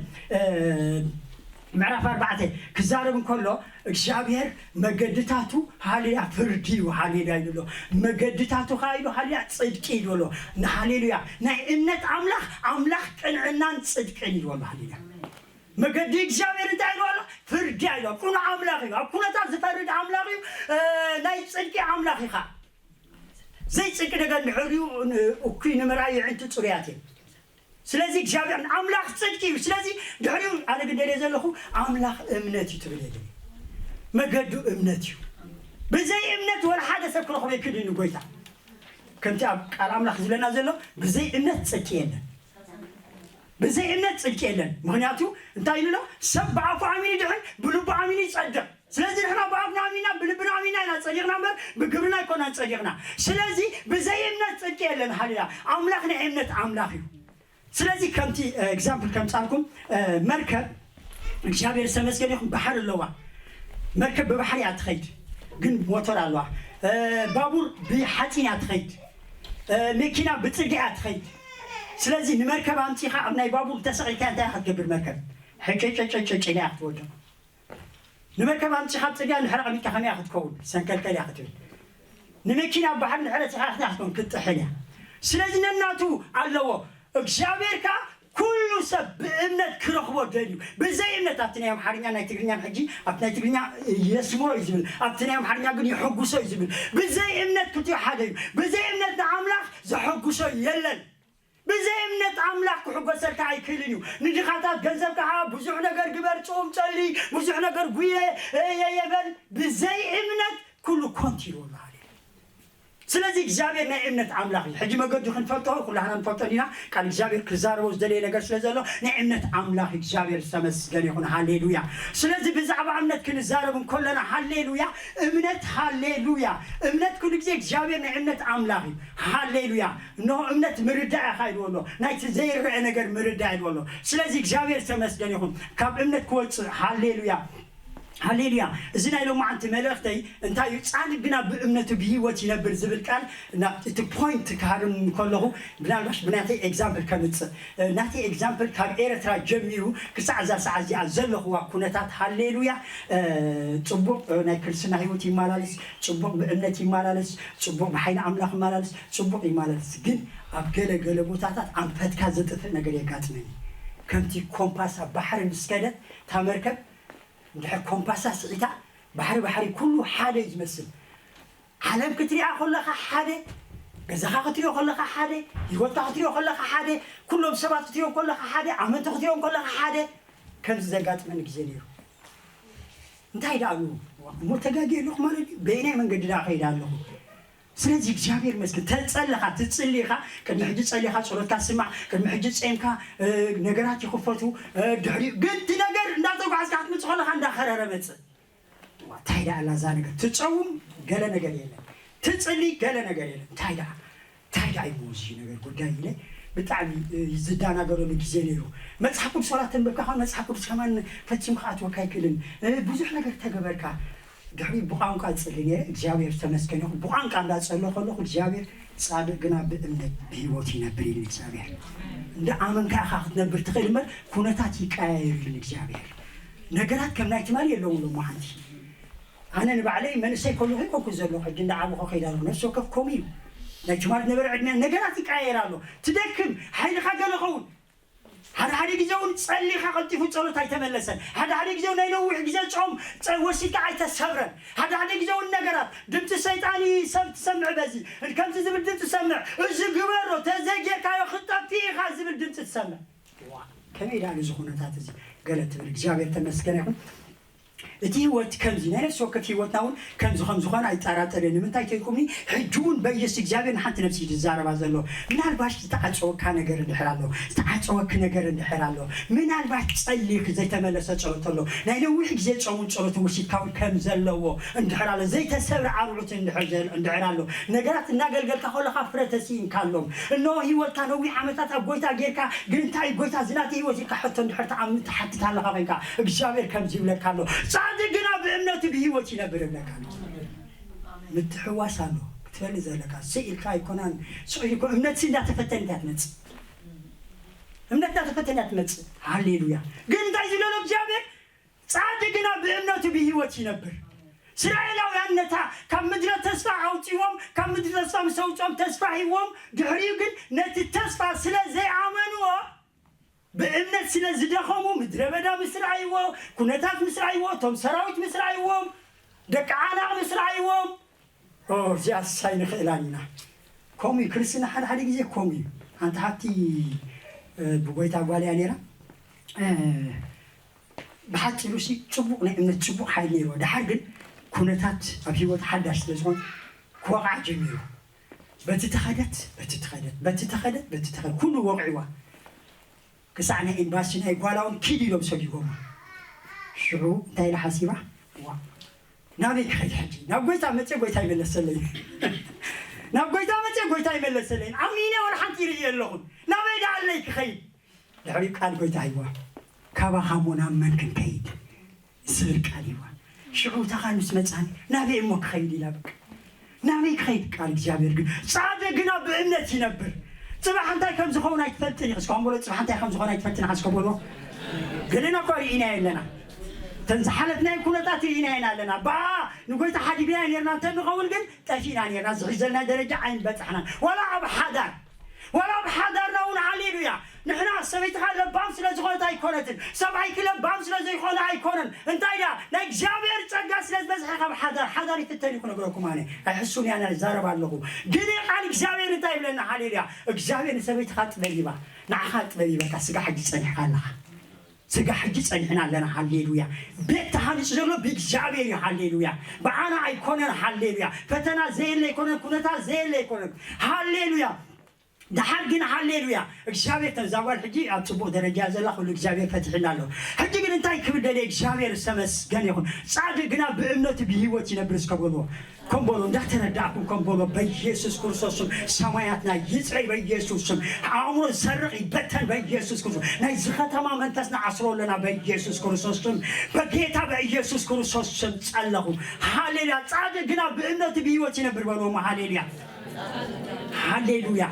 ምዕራፍ ኣርባዕተ ክዛረብ እንከሎ እግዚኣብሔር መገድታቱ ሃሌሉያ ፍርዲ እዩ ሃሌሉያ ይብሎ መገድታቱ ከዓ ኢሉ ሃሌሉያ ፅድቂ ይብሎ ንሃሌሉያ ናይ እምነት ኣምላኽ ኣምላኽ ቅንዕናን ፅድቅን ይብሎ ሃሌሉያ መገዲ እግዚኣብሔር እንታይ ኢሉ ኣሎ ፍርዲ ኢሉ ቅኑዕ ኣምላኽ እዩ ኣብ ኩነታት ዝፈርድ ኣምላኽ እዩ ናይ ፅድቂ ኣምላኽ እዩ ከዓ ዘይፅድቂ ነገር እንድሕሪኡ እኩይ ንምርኣይ ይዕንቲ ፅሩያት እዮም ስለዚ እግዚኣብሔር ኣምላኽ ፅድቂ እዩ ስለዚ ድሕሪኡ ኣነ ግደልየ ዘለኹ ኣምላኽ እምነት እዩ ትብል የለ መገዱ እምነት እዩ ብዘይ እምነት ወላ ሓደ ሰብ ክረኽቦ ይክድን ጎይታ ከምቲ ኣብ ቃል ኣምላኽ ዝብለና ዘሎ ብዘይ እምነት ፅድቂ የለን ብዘይ እምነት ፅድቂ የለን ምክንያቱ እንታይ ኢሉ ሰብ ብኣፉ ኣሚኑ ድሕን ብልቡ ኣሚኑ ይፀድቕ ስለዚ ንሕና ብኣፍና ኣሚና ብልብና ኣሚና ኢና ጸዲቕና እምበር ብግብርና ኣይኮናን ጸዲቕና። ስለዚ ብዘይ እምነት ጽድቂ የለን። ሃሌሉያ። ኣምላኽ ናይ እምነት ኣምላኽ እዩ። ስለዚ ከምቲ example ከምጻልኩም መርከብ እግዚኣብሔር ዝተመስገነ ይኹን ባሕሪ ኣለዋ። መርከብ ብባሕሪ እያ ትኸይድ፣ ግን ሞተር ኣለዋ። ባቡር ብሓጺን እያ ትኸይድ፣ መኪና ብጽርግያ እያ ትኸይድ። ስለዚ ንመርከብ ኣምጺኻ ኣብ ናይ ባቡር ተሰቒልካ እንታይ እያ ክትገብር? መርከብ ሕጨጨጨጨጭ ኢላ እያ ክትወድቕ። ንመርከብ ኣምጺኻ ኣብ ጽርግያ እንድሕር ኣቐሚጥካ ከመይ እያ ክትከውን? ሰንከልከል እያ ክትብል። ንመኪና ኣብ ባሕሪ እንድሕር ኣእቲኻ ከመይ እያ ክትከውን? ክትጥሕል እያ። ስለዚ ነናቱ ኣለዎ። እግዚኣብሔር ከኣ ኩሉ ሰብ ብእምነት ክረኽቦ ደልዩ። ብዘይ እምነት ኣብቲ ናይ ኣምሓርኛ ናይ ትግርኛን ሕጂ ኣብቲ ናይ ትግርኛ የስሞ እዩ ዝብል፣ ኣብቲ ናይ ኣምሓርኛ ግን ይሕጉሶ እዩ ዝብል። ብዘይ እምነት ክትዮ ሓደ እዩ። ብዘይ እምነት ንኣምላኽ ዘሐጉሶ የለን። ብዘይ እምነት ኣምላኽ ክሕጎሰልካ ኣይክእልን እዩ። ንድኻታት ገንዘብ ከዓ ብዙሕ ነገር ግበር፣ ጾም ጸሊ፣ ብዙሕ ነገር ጉየ የየበል። ብዘይ እምነት ኩሉ ኮንት ይልዎ ኣለሃለ። ስለዚ እግዚኣብሔር ናይ እምነት ኣምላኽ እዩ። ሕጂ መገዱ ክንፈልጦ ኩላህና ንፈልጦ ኢና። ቃል እግዚኣብሔር ክዛረቦ ዝደለየ ነገር ስለ ዘሎ ናይ እምነት ኣምላኽ እግዚኣብሔር ዝተመስገነ ይኹን። ሃሌሉያ። ስለዚ ብዛዕባ እምነት ክንዛረብ እንከለና ሃሌሉያ፣ እምነት ሃሌሉያ፣ እምነት ኩሉ ግዜ እግዚኣብሔር ናይ እምነት ኣምላኽ እዩ። ሃሌሉያ። እንሆ እምነት ምርዳእ ኢኻ ኢልዎ ኣሎ። ናይቲ ዘይረአ ነገር ምርዳእ ኢልዎ ኣሎ። ስለዚ እግዚኣብሔር ዝተመስገነ ይኹን። ካብ እምነት ክወፅእ ሃሌሉያ። ሃሌሉያ። እዚ ናይ ሎማዓንቲ መልእኽተይ እንታይ እዩ? ጻድቅ ግና ብእምነቱ ብህይወት ይነብር ዝብል ቃል፣ እና እቲ ፖይንት ክሃርም ከለኹ ምናልባሽ ብናተይ ኤግዛምፕል ከምጽእ። ናተይ ኤግዛምፕል ካብ ኤረትራ ጀሚሩ ክሳዕ እዛ ሰዓት እዚኣ ዘለኹዋ ኩነታት፣ ሃሌሉያ። ጽቡቕ ናይ ክርስትና ህይወት ይመላለስ፣ ጽቡቕ ብእምነት ይመላለስ፣ ጽቡቕ ብሓይሊ ኣምላኽ ይመላለስ፣ ጽቡቕ ይመላለስ። ግን ኣብ ገለ ገለ ቦታታት ኣንፈትካ ዘጥፍእ ነገር የጋጥመኒ። ከምቲ ኮምፓስ ኣብ ባሕሪ ምስ ከደት እታ መርከብ፣ እንድሕር ኮምፓሳ ስዒታ፣ ባሕሪ ባሕሪ ኩሉ ሓደ እዩ ዝመስል። ዓለም ክትሪኣ ከለኻ ሓደ፣ ገዛኻ ክትሪኦ ከለኻ ሓደ፣ ህይወትካ ክትሪኦ ከለኻ ሓደ፣ ኩሎም ሰባት ክትሪኦም ከለኻ ሓደ፣ ኣመንቲ ክትሪኦም ከለኻ ሓደ። ከምዚ ዘጋጥመኒ ግዜ ነይሩ። እንታይ ደኣ እሞ ተጋግየ ኣለኹ ማለት እዩ? በየናይ መንገዲ ደኣ ከይደ ኣለኹ? ስለዚ እግዚኣብሔር ይመስገን። ተጸለኻ፣ ትጽሊ ኢኻ፣ ቅድሚ ሕጂ ጸሊኻ፣ ጸሎትካ ስማዕ፣ ቅድሚ ሕጂ ጸምካ፣ ነገራት ይኽፈቱ። ድሕሪኡ ግን እቲ ነገር እንዳተጓዕዝካ ክትመጽእ ከለኻ እንዳኸረረ መጽእ። እንታይ ደኣ ኣላ እዛ ነገር? ትጸውም ገለ ነገር የለን፣ ትጽሊ ገለ ነገር የለን። እንታይ ደኣ እንታይ ደኣ እዩ እዚ ነገር ጉዳይ ኢለ ብጣዕሚ ዝዳናገረሉ ግዜ ነይሩ። መጽሓፍ ቅዱስ ዋላ ተንበብካ፣ መጽሓፍ ቅዱስ ከማን ፈጺሙ ክኣትወካ ኣይክእልን። ብዙሕ ነገር ተገበርካ። ድሕሪ ብቋንቋ እጽሊ ነይረ፣ እግዚኣብሔር ዝተመስገነ ይኹን። ብቋንቋ እንዳጸሎ ከለኹ እግዚኣብሔር፣ "ጻድቅ ግና ብእምነት ብህይወት ይነብር" ኢሉ እግዚኣብሔር። እንዳ ኣመንካ ኢኻ ክትነብር ትኽእል እምበር ኩነታት ይቀያየር ኢሉ እግዚኣብሔር። ነገራት ከም ናይ ትማሊ የለውን ሎማዓንቲ። ኣነ ንባዕለይ መንእሰይ ከለኹ ይኮንኩ ዘለኹ፣ ሕጂ እንዳዓበኹ ከይደ ኣለኹ። ነፍሲ ወከፍ ከምኡ እዩ። ናይ ትማሊ ዝነበረ ዕድመ ነገራት ይቀያየር ኣሎ። ትደክም፣ ሓይልኻ ገለ ኸውን። ሓደ ሓደ ግዜ እውን ጸሊኻ ቀልጢፉ ጸሎት ኣይተመለሰን። ሓደ ሓደ ግዜ እውን ናይ ነዊሕ ግዜ ጾም ጸ-፣ ወሲድካ ኣይተሰብረን። ሓደ ሓደ ግዜ እውን ነገራት ድምፂ ሰይጣን እዩ፣ ሰብ ትሰምዕ፣ በዚ ከምዚ ዝብል ድምፂ ትሰምዕ፣ እዚ ግበሮ፣ ተዘይጌርካዮ ክትጠፍእ ኢኻ ዝብል ድምፂ ትሰምዕ። ዋ፣ ከመይ ደኣ እዚ ኩነታት እዚ ገለ ትብል? እግዚኣብሔር ተመስገነ ይኹን። እቲ ህይወት ከምዚ ናይ ነፍሲ ወከፍ ህይወትና እውን ከምዚ ከም ዝኾነ ኣይጠራጠርን። ንምንታይ ተይልኩምኒ? ሕጂ እውን በኢየሱስ እግዚኣብሔር ንሓንቲ ነፍሲ እዩ ዝዛረባ ዘሎ። ምናልባሽ ዝተዓጸወካ ነገር እንድሕር ኣሎ፣ ዝተዓጸወኪ ነገር እንድሕር ኣሎ፣ ምናልባሽ ጸሊኺ ዘይተመለሰ ጸሎት ኣሎ፣ ናይ ነዊሕ ግዜ ጾምን ጸሎትን ወሲድካ እውን ከም ዘለዎ እንድሕር ኣሎ፣ ዘይተሰብረ ኣርዑት እንድሕር ዘል-፣ እንድሕር ኣሎ፣ ነገራት እናገልገልካ ከለኻ ፍረ ተስኢንካሎም፣ እነሆ ህይወትካ ነዊሕ ዓመታት ኣብ ጎይታ ጌርካ፣ ግን እንታይ ጎይታ እዚ ናተይ ህይወት ኢልካ ሕቶ እንድሕር ትኣምን ትሓትት ኣለኻ ኮይንካ፣ እግዚኣብሔር ከምዚ ይብለካ ኣሎ፣ "ጻድቅ ግና ብእምነቱ ብህይወት ይነብር" ይብለካ ኣሎ። ምትሕዋስ ኣሎ ክትፈልጥ ዘለካ። ስቕ ኢልካ ኣይኮናን፣ ስቕ ኢልኮ-፣ እምነትሲ እንዳተፈተነት እያ ትመጽእ። እምነት እንዳተፈተነት እያ ትመጽእ። ሃሌሉያ። ግን እንታይ ዝብለሎ እግዚኣብሔር? "ጻድቅ ግና ብእምነቱ ብህይወት ይነብር።" እስራኤላውያን ነታ ካብ ምድረ ተስፋ ኣውጺዎም፣ ካብ ምድረ ተስፋ ምስ ኣውጽኦም ተስፋ ሂዎም፣ ድሕሪኡ ግን ነቲ ተስፋ ስለ ዘይኣመንዎ፣ ብእምነት ስለ ዝደኸሙ፣ ምድረ በዳ ምስ ረኣይዎ፣ ኩነታት ምስ ረኣይዎ፣ እቶም ሰራዊት ምስ ረኣይዎም፣ ደቂ ዓናቕ ምስ ረኣይዎም፣ "ኦ፣ እዚኣስ ኣይንኽእላን ኢና።" ከምኡ እዩ ክርስትና፣ ሓደ ሓደ ግዜ ከምኡ እዩ። ሓንቲ ሓብቲ፣ እ፣ ብጎይታ ጓል እያ ነይራ። እ፣ ብሓጺሩ ሲ ጽቡቕ ናይ እምነት ጽቡቕ ሓይሊ ነይርዎ። ደሓር ግን ኩነታት ኣብ ህይወት ሓዳሽ ስለ ዝኾነ ክወቕዓ ጀሚሩ። በቲ ተኸደት፣ በቲ ተኸደት፣ በቲ ተኸደት፣ በቲ ተኸደት፣ ኩሉ ወቕዕዋ። ክሳዕ ናይ ኤምባሲ ናይ ጓላ እውን ኪድ ኢሎም ሰዲጎማ። ሽዑ እንታይ ኢላ ሓሲባ? "ዋ፣ ናበይ ክኸይድ ሕጂ? ናብ ጎይታ መጽየ፣ ጎይታ ይመለሰለይ። ናብ ጎይታ መጽየ፣ ጎይታ ይመለሰለይ። ኣሚነ ወላ ሓንቲ ይርኢ ኣለኹን። ናበይ ደኣ ኣለይ ክኸይድ?" ድሕሪኡ ቃል ጎይታ ሂብዋ። "ካባኻ እሞ ናብ መን ክንከይድ?" ዝብል ቃል ሂብዋ። ሽዑ እታ ቃል ምስ መጻኒ፣ "ናበይ እሞ ክኸይድ?" ኢላ በቃ። ናበይ ክኸይድ? ቃል እግዚኣብሔር ግን፣ "ጻድቅ ግና ብእምነት ይነብር።" ጽባሕ እንታይ ከም ዝኸውን ኣይትፈልጥን ኢኻ። እስካሁን በሎ፣ "ጽባሕ እንታይ ከም ዝኸውን ኣይትፈልጥን ኢኻ?" እስከ በሎ። ገለና እኮ ርኢና የለና። ተን ዝሓለፍናዮ ኩነታት ርኢና ኢና ኣለና። ብኣ ንጎይታ ሓዲግና ነርና እንተ ንኸውን ግን ጠፊእና ነርና። ዝሕዘልና ደረጃ ኣይንበጻሕናን። ዋላ ኣብ ሓዳር ወላ ኣብ ሓዳርና እውን፣ ሃሌሉያ፣ ንሕና ሰበይትኻ ለባም ስለ ዝኾነት ኣይኮነትን፣ ሰብኣይኪ ለባም ስለ ዘይኮነ ኣይኮነን። እንታይ ደኣ? ናይ እግዚኣብሔር ጸጋ ስለ ዝበዝሐ ካብ ሓዳር፣ ሓዳር ይፍተን እዩ ክነግረኩም ኣነ። ኣይሕሱን እያ፣ ኣነ እዛረብ ኣለኹ። ግን ቃል እግዚኣብሔር እንታይ ይብለና? ሃሌሉያ። እግዚኣብሔር ንሰበይትኻ ጥበብ ይባ፣ ንዓኻ ጥበብ ይበካ። ስጋ ሕጂ ጸኒሕካ ኣለኻ። ስጋ ሕጂ ጸኒሕና ኣለና። ሃሌሉያ። ቤት ተሃኒጹ ዘሎ ብእግዚኣብሔር እዩ። ሃሌሉያ። ብዓና ኣይኮነን። ሃሌሉያ። ፈተና ዘየለ ኣይኮነን። ኩነታት ዘየለ ኣይኮነን። ሃሌሉያ። ደሓር ግን፣ ሃሌሉያ፣ እግዚኣብሔር ተዛጓል ሕጂ ኣብ ጽቡቕ ደረጃ ዘላ፣ ኩሉ እግዚኣብሔር ፈቲሕላ ኣሎ። ሕጂ ግን እንታይ ክብል ደልየ? እግዚኣብሔር ዝተመስገን ይኹን። ጻድቅ ግና ብእምነቱ ብህይወት ይነብር እስከ በልዎ። ከም በሎ እንዳተረዳእኩም ከም በሎ በኢየሱስ ክርስቶስ ስም። ሰማያትና ይጽረይ በኢየሱስ ስም። ኣእምሮ ዝሰርቕ ይበተን በኢየሱስ ክርስቶስ። ናይዚ ከተማ መንፈስ ንዓስሮ ኣለና በኢየሱስ ክርስቶስ ስም። በጌታ በኢየሱስ ክርስቶስ ስም ጸለኹ። ሃሌሉያ። ጻድቅ ግና ብእምነቱ ብህይወት ይነብር በልዎ። ሃሌሉያ። ሃሌሉያ፣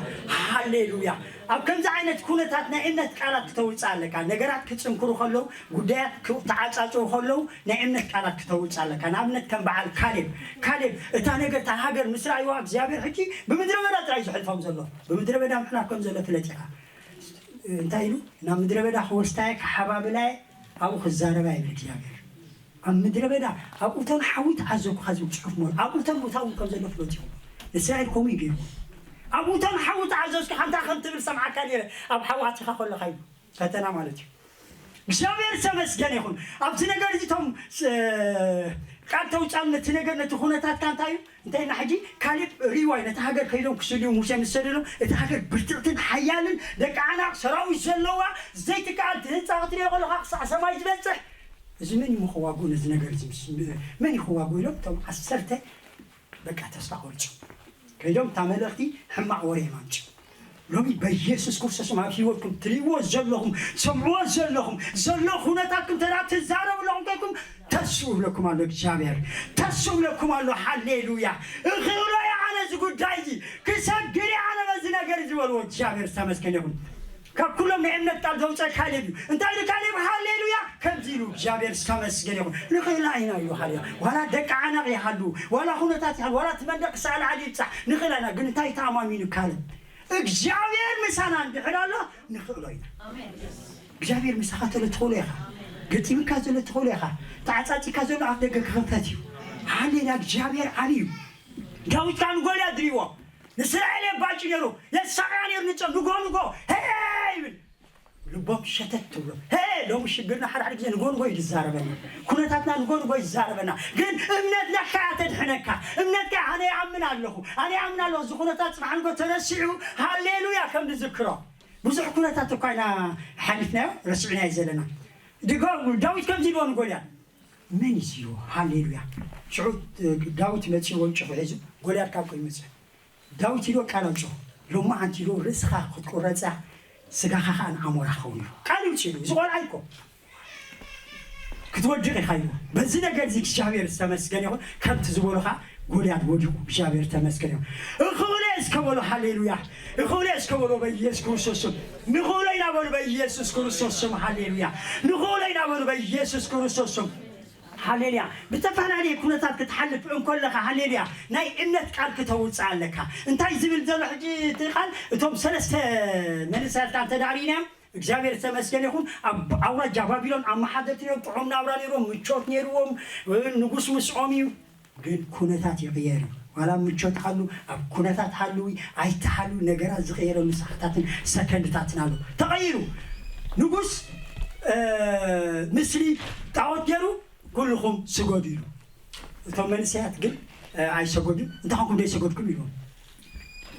ሃሌሉያ። ኣብ ከምዚ ዓይነት ኩነታት ናይ እምነት ቃላት ክተውፅእ ኣለካ። ነገራት ክፅንክሩ ከለዉ፣ ጉዳያት ክተዓፃፅሩ ከለዉ ናይ እምነት ቃላት ክተውፅእ ኣለካ። ንኣብነት ከም በዓል ካሌብ፣ ካሌብ እታ ነገር፣ እታ ሃገር ምስ ረኣይዋ እግዚኣብሔር ሕጂ ብምድረ በዳ ጥራይ ዘሕልፎም ዘሎ፣ ብምድረ በዳ ምሕላፍ ከም ዘሎ ፍለጥ ኢኻ። እንታይ ኢሉ? ናብ ምድረ በዳ ክወስዳየ ክሓባብላየ ኣብኡ ክዛረባ ይብል እግዚኣብሔር። ኣብ ምድረ በዳ ኣብ እቶን ሓዊ ተኣዘዝኩኻ ዝብል ጽሑፍ ሞ ኣብ እቶን ቦታ እውን ከም ዘሎ ፍለጥ ኢኹም። ንእስራኤል ከምኡ እዩ ገይርዎ። ኣብ እቶን ሓዊ ተኣዘዝኩኻ እንታይ ከም ትብል ሰምዓካ ነይረ፣ ኣብ ሓዊ ኣቲኻ ከለኻ እዩ ፈተና ማለት እዩ። እግዚኣብሔር ዝተመስገነ ይኹን። ኣብዚ ነገር እዚ እቶም ቃል ተውፃል ነቲ ነገር ነቲ ኩነታትካ እንታይ እዩ እንታይ እና ሕጂ ካሌብ ሪዋይ ነቲ ሃገር ከይዶም ክስልዩ ሙሴ ምስ ሰደዶም እቲ ሃገር ብርትዕትን ሓያልን ደቂ ዓናቕ ሰራዊት ዘለዋ ዘይትከኣል ህንፃ ክትሪኦ ከለኻ ክሳዕ ሰማይ ዝበፅሕ እዚ መን እዩ ክዋግኡ ነዚ ነገር እዚ ምስ መን እዩ ክዋግኡ ኢሎም እቶም ዓሰርተ በቃ ተስፋ ቆርፁ። ከይዶም እታ መልእኽቲ ሕማቕ ወረ እዮም ኣምፅኡ። ሎሚ በኢየሱስ ክርስቶስም ኣብ ህይወትኩም ትሪእዎ ዘለኹም ትሰምዕዎ ዘለኹም ዘሎ ኩነታትኩም ተዳ ትዛረቡ ኣለኹም ከይኩም ተስኡ ብለኩም ኣሎ እግዚኣብሔር። ተስኡ ብለኩም ኣሎ። ሃሌሉያ። እኽእሎ እየ ኣነ እዚ ጉዳይ እዚ ክሰግር እየ ኣነ በዚ ነገር እዚ በልዎ። እግዚኣብሔር ዝተመስገነ ይኹን። ካብ ኩሎም ናይ እምነት ቃል ዘውፀ ካሌብ እዩ። እንታይ ኢሉ ካሌብ? ሃሌሉያ። ከምዚ ኢሉ እግዚኣብሔር ዝተመስገነ ይኹን። ንኽእላ ኢና ኢሉ። ሃሌሉያ። ዋላ ደቂ ዓናቕ ይሃሉ፣ ዋላ ኩነታት ይሃሉ፣ ዋላ እቲ መንደቅ ክሳዕ ላዕሊ ይብፃሕ፣ ንኽእላ ኢና። ግን እንታይ ተኣማሚኑ ካሌብ? እግዚኣብሔር ምሳና እንድሕር ኣሎ ንኽእሎ ኢና። እግዚኣብሔር ምሳኻ ተሎ ትኽእሎ ኢኻ። ገጢምካ ዘሎ ትኽእሎ ኢኻ። ተዓፃፂካ ዘሎ ኣፍ ደገ ክኽፈት እዩ። ሃሌሉያ። እግዚኣብሔር ዓብዩ። ዳዊት ከዓ ንጎልያድ ድሪዎ ንእስራኤል የባጭ ነይሩ። የሳቕያ ነይሩ። ንፀ ንጎ ንጎ ሄ ይብል። ልቦም ሸተት ትብሎ። ሄ ሎሚ ሽግርና ሓደ ሓደ ግዜ ንጎ ንጎ እዩ ዝዛረበና። ኩነታትና ንጎ ንጎ እዩ ዝዛረበና። ግን እምነትና ከኣ ተድሕነካ። እምነትካ ኣነ ይኣምን ኣለኹ፣ ኣነ ይኣምን ኣለኹ። እዚ ኩነታት ጽባሕ ንጎ ተረሲዑ ሃሌሉያ ከም ንዝክሮ። ብዙሕ ኩነታት እኳ ኢና ሓሊፍናዮ፣ ረሲዕናዮ ዘለና። ድጎ ዳዊት ከምዚ ኢልዎ ንጎልያድ፣ መን እዩ እዚዮ? ሃሌሉያ። ሽዑ ዳዊት መጺኡ ወንጭፉ ሒዙ ጎልያድ ካብ ኮይኑ መጸ። ዳዊት ኢሉ ቃል ኣውጽኦ። ሎማዓንቲ ኢሉ ርእስኻ ክትቁረጽ እያ፣ ስጋኻ ኸኣ ንኣሞራ ክኸውን እዩ። ቃል ይውጽእ ኢሉ። እዚ ቆልዓ እኮ ክትወድቕ ኢኻ ኢሉ። በዚ ነገር እዚ እግዚኣብሔር ዝተመስገነ ይኹን። ከምቲ ዝበሎ ኸኣ ጎልያድ ወዲቑ። እግዚኣብሔር ዝተመስገነ ይኹን። እኽእሎ እየ እስከ በሎ። ሃሌሉያ። እኽእሎ እየ እስከ በሎ በኢየሱስ ክርስቶስ ስም። ንኽእሎ ኢና በሉ በኢየሱስ ክርስቶስ ስም። ሃሌሉያ። ንኽእሎ ኢና በሉ በኢየሱስ ክርስቶስ ስም። ሃሌሉያ። ብተፈላለየ ኩነታት ክትሓልፍ እንኮለኻ፣ ሃሌሉያ፣ ናይ እምነት ቃል ክተውፅእ ኣለካ። እንታይ ዝብል ዘሎ ሕጂ እቲ ቃል? እቶም ሰለስተ መንእሰያት ቃል ተዳሪናዮም፣ እግዚኣብሔር ዝተመስገነ ይኹን፣ ኣብ ኣውራጃ ባቢሎን ኣመሓደርቲ ነይሮም፣ ጥዑም ናብራ ነይሮም፣ ምቾት ነይርዎም፣ ንጉስ ምስኦም እዩ። ግን ኩነታት ይቕየር እዩ። ዋላ ምቾት ሃሉ፣ ኣብ ኩነታት ሃልዊ ኣይትሃልዊ፣ ነገራት ዝቕየረሉ ሰዓታትን ሰከንድታትን ኣሎ። ተቐይሩ። ንጉስ፣ እ፣ ምስሊ ጣዖት ገይሩ፣ "ኩልኹም ስገዱ" ኢሉ። እቶም መንእሰያት ግን፣ እ፣ ኣይሰገዱን። "እንታይ ኾንኩም ዘይሰገድኩም?" ኢልዎም።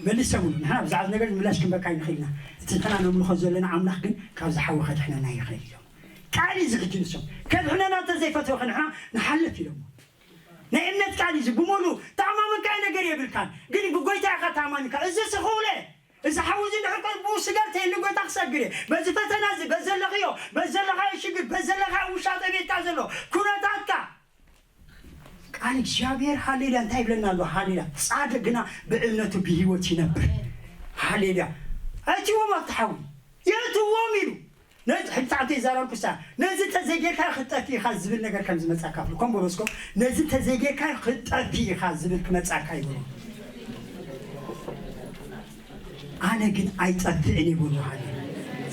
መሊሶምሉ፣ "ንሕና ብዛዕባ እዚ ነገር ምላሽ ክንበካ ኣይንኽእል ኢና። እቲ ንሕና ነምልኾ ዘለና ኣምላኽ ግን ካብዚ ሓዊ ከድሕነና ይኽእል" ኢሎም። ቃል እዩ እዚ ሕጂ ንሶም። "ከድሕነና እንተዘይፈተወ ንሕና ንሓልፍ" ኢሎሞ። ናይ እምነት ቃል እዩ እዚ። ብሙሉ ተኣማመንካዮ ነገር የብልካን፣ ግን ብጎይታ ኢኻ ተኣማሚንካ። እዚ ስኹለ፣ እዚ ሓዊ እዚ እንድሕር ቀልቡ ስገር ተይሉ ጎይታ ክሰግር እየ። በዚ ፈተና እዚ፣ በዚ ዘለኽዮ፣ በዚ ዘለኻዮ ሽግር፣ በዚ ዘለኻዮ ውሻጠ ቤትካ ዘሎ ኩነታትካ፣ ቃል እግዚኣብሔር ሃሌሉያ እንታይ ይብለና ኣሎ? ሃሌሉያ። "ጻድቅ ግና ብእምነቱ ብህይወት ይነብር።" ሃሌሉያ። ኣይትዎም ኣብቲ ሓዊ። የእትዎም ኢሉ። ነዚ ሕጂ ሰዓት ይዛረብኩ ሳ፣ "ነዚ ተዘይጌርካ ክትጠፊ ኢኻ" ዝብል ነገር ከም ዝመጻካ ብሎ። ከም በሎ እስኮ፣ "ነዚ ተዘይጌርካ ክትጠፊ ኢኻ" ዝብል ክመጻካ ይብሎ። ኣነ ግን ኣይጠፍእን እየ በልዎ። ሃሌሉያ።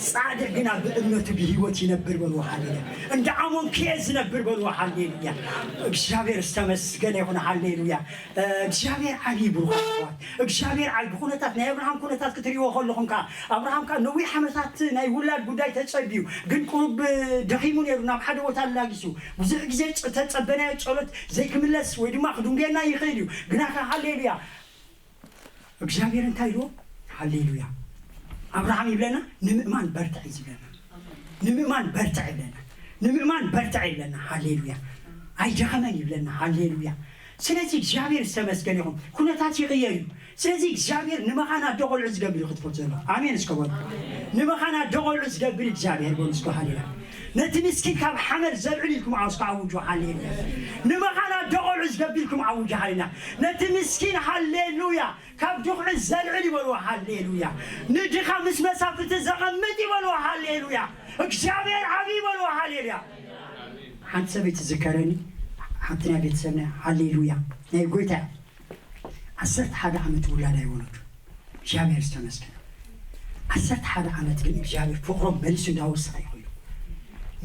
ጻድቕ ግና ብእምነቱ ብህይወት ይነብር በልዎ። ሃሌሉያ። እንደ ኣሞንኩ እየ ዝነብር በልዎ። ሃሌሉያ። እግዚኣብሔር ዝተመስገነ ይኹን። ሃሌሉያ። እግዚኣብሔር ዓቢ እዩ። ብሩኻት ኣሕዋት፣ እግዚኣብሔር ዓቢ። ብኩነታት ናይ ኣብርሃም ኩነታት ክትሪእዎ ከለኹም ከኣ ኣብርሃም ከኣ ነዊሕ ዓመታት ናይ ውላድ ጉዳይ ተጸብዩ፣ ግን ቁሩብ ደኺሙ ነይሩ። ናብ ሓደ ቦታ ኣላጊሱ ብዙሕ ግዜ ተጸበናዮ ጸሎት ዘይክምለስ ወይ ድማ ክድንጉየና ይኽእል እዩ። ግና ከኣ ሃሌሉያ እግዚኣብሔር እንታይ ኢልዎ? ሃሌሉያ። ኣብርሃም ይብለና ንምእማን በርትዕ እዩ ዝብለና። ንምእማን በርትዕ ይብለና። ንምእማን በርትዕ ይብለና። ሃሌሉያ። ኣይደኸመን ይብለና። ሃሌሉያ። ስለዚ እግዚኣብሔር ዝተመስገነ ይኹን። ኩነታት ይቕየር እዩ። ስለዚ እግዚኣብሔር ንመኻን ኣዶ ቆልዑ ዝገብር እዩ ክትፈልጡ ዘሎ። ኣሜን እስከ በሉ። ንመኻን ኣዶ ቆልዑ ዝገብር እግዚኣብሔር በሉ እስከ። ሃሌሉያ። ነቲ ምስኪን ካብ ሓመድ ዘልዕል ኢልኩም ኣውስካ ኣውጁ። ሃሌሉያ። ንመኻን ኣዶ ቆልዑ ዝገብር ኢልኩም ኣውጁ። ሃሌሉያ። ነቲ ምስኪን ሃሌሉያ ካብ ድኹዒ ዘልዕል ይበልዎ። ሃሌሉያ። ንድኻ ምስ መሳፍቲ ዘቐምጥ ይበልዎ። ሃሌሉያ። እግዚኣብሔር ዓብዪ ይበልዎ። ሃሌሉያ። ሓንቲ ሰበይቲ ዝከረኒ ሓንቲ ናይ ቤተሰብና ሃሌሉያ ናይ ጎይታ ዓሰርተ ሓደ ዓመት ውላድ ኣይወለዱ። እግዚኣብሔር ዝተመስገነ። ዓሰርተ ሓደ ዓመት ግን እግዚኣብሔር ፍቕሮም መሊሱ እንዳወሰኸ ይኸይዱ።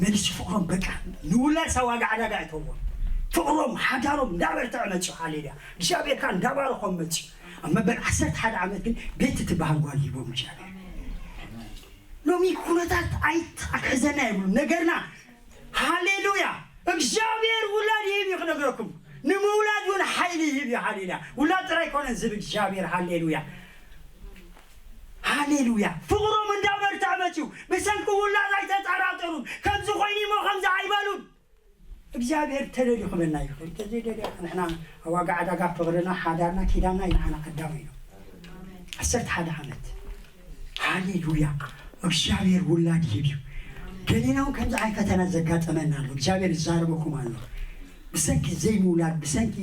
መሊሱ ፍቕሮም በቃ ንውላድ ሳብ ዋጋ ዕዳጋ እተዎ። ፍቕሮም ሓዳሮም እንዳበርትዐ መፅኡ። ሃሌሉያ። እግዚኣብሔር ከዓ እንዳባረኾም መፅኡ። ኣብ መበል ዓሰርተ ሓደ ዓመት ግን ቤቲ ትበሃል ጓል ሂቦም እግዚኣብሔር። ሎሚ ኩነታት ኣይት ኣክሕዘና የብሉ ነገርና። ሃሌሉያ። እግዚኣብሔር ውላድ ይህብ እዩ ክነግረኩም። ንምውላድ እውን ሓይሊ ይህብ እዩ። ሃሌሉያ። ውላድ ጥራይ ኮነን ዝብ እግዚኣብሔር። ሃሌሉያ። ሃሌሉያ። ፍቕሮም እንዳበርትዐ መፅኡ። ብሰንኪ ውላድ ኣይተጠራጠሩን። ከምዚ ኮይኑ እሞ ከምዚ ኣይበሉን። እግዚኣብሔር ተደልዩ ክበና ይኽእል። ተዘይደልያ ንሕና ኣብ ዋጋ ዕዳጋ ፍቕርና ሓዳርና ኪዳና እዩ ንዓና ቀዳሚ እዩ። ዓሰርተ ሓደ ዓመት። ሃሌሉያ። እግዚኣብሔር ውላድ ይህብ እዩ። ገሌና እውን ከምዚ ዓይነት ፈተና ዘጋጠመና ኣሎ። እግዚኣብሔር ይዛረበኩም ኣሎ። ብሰንኪ ዘይምውላድ ብሰንኪ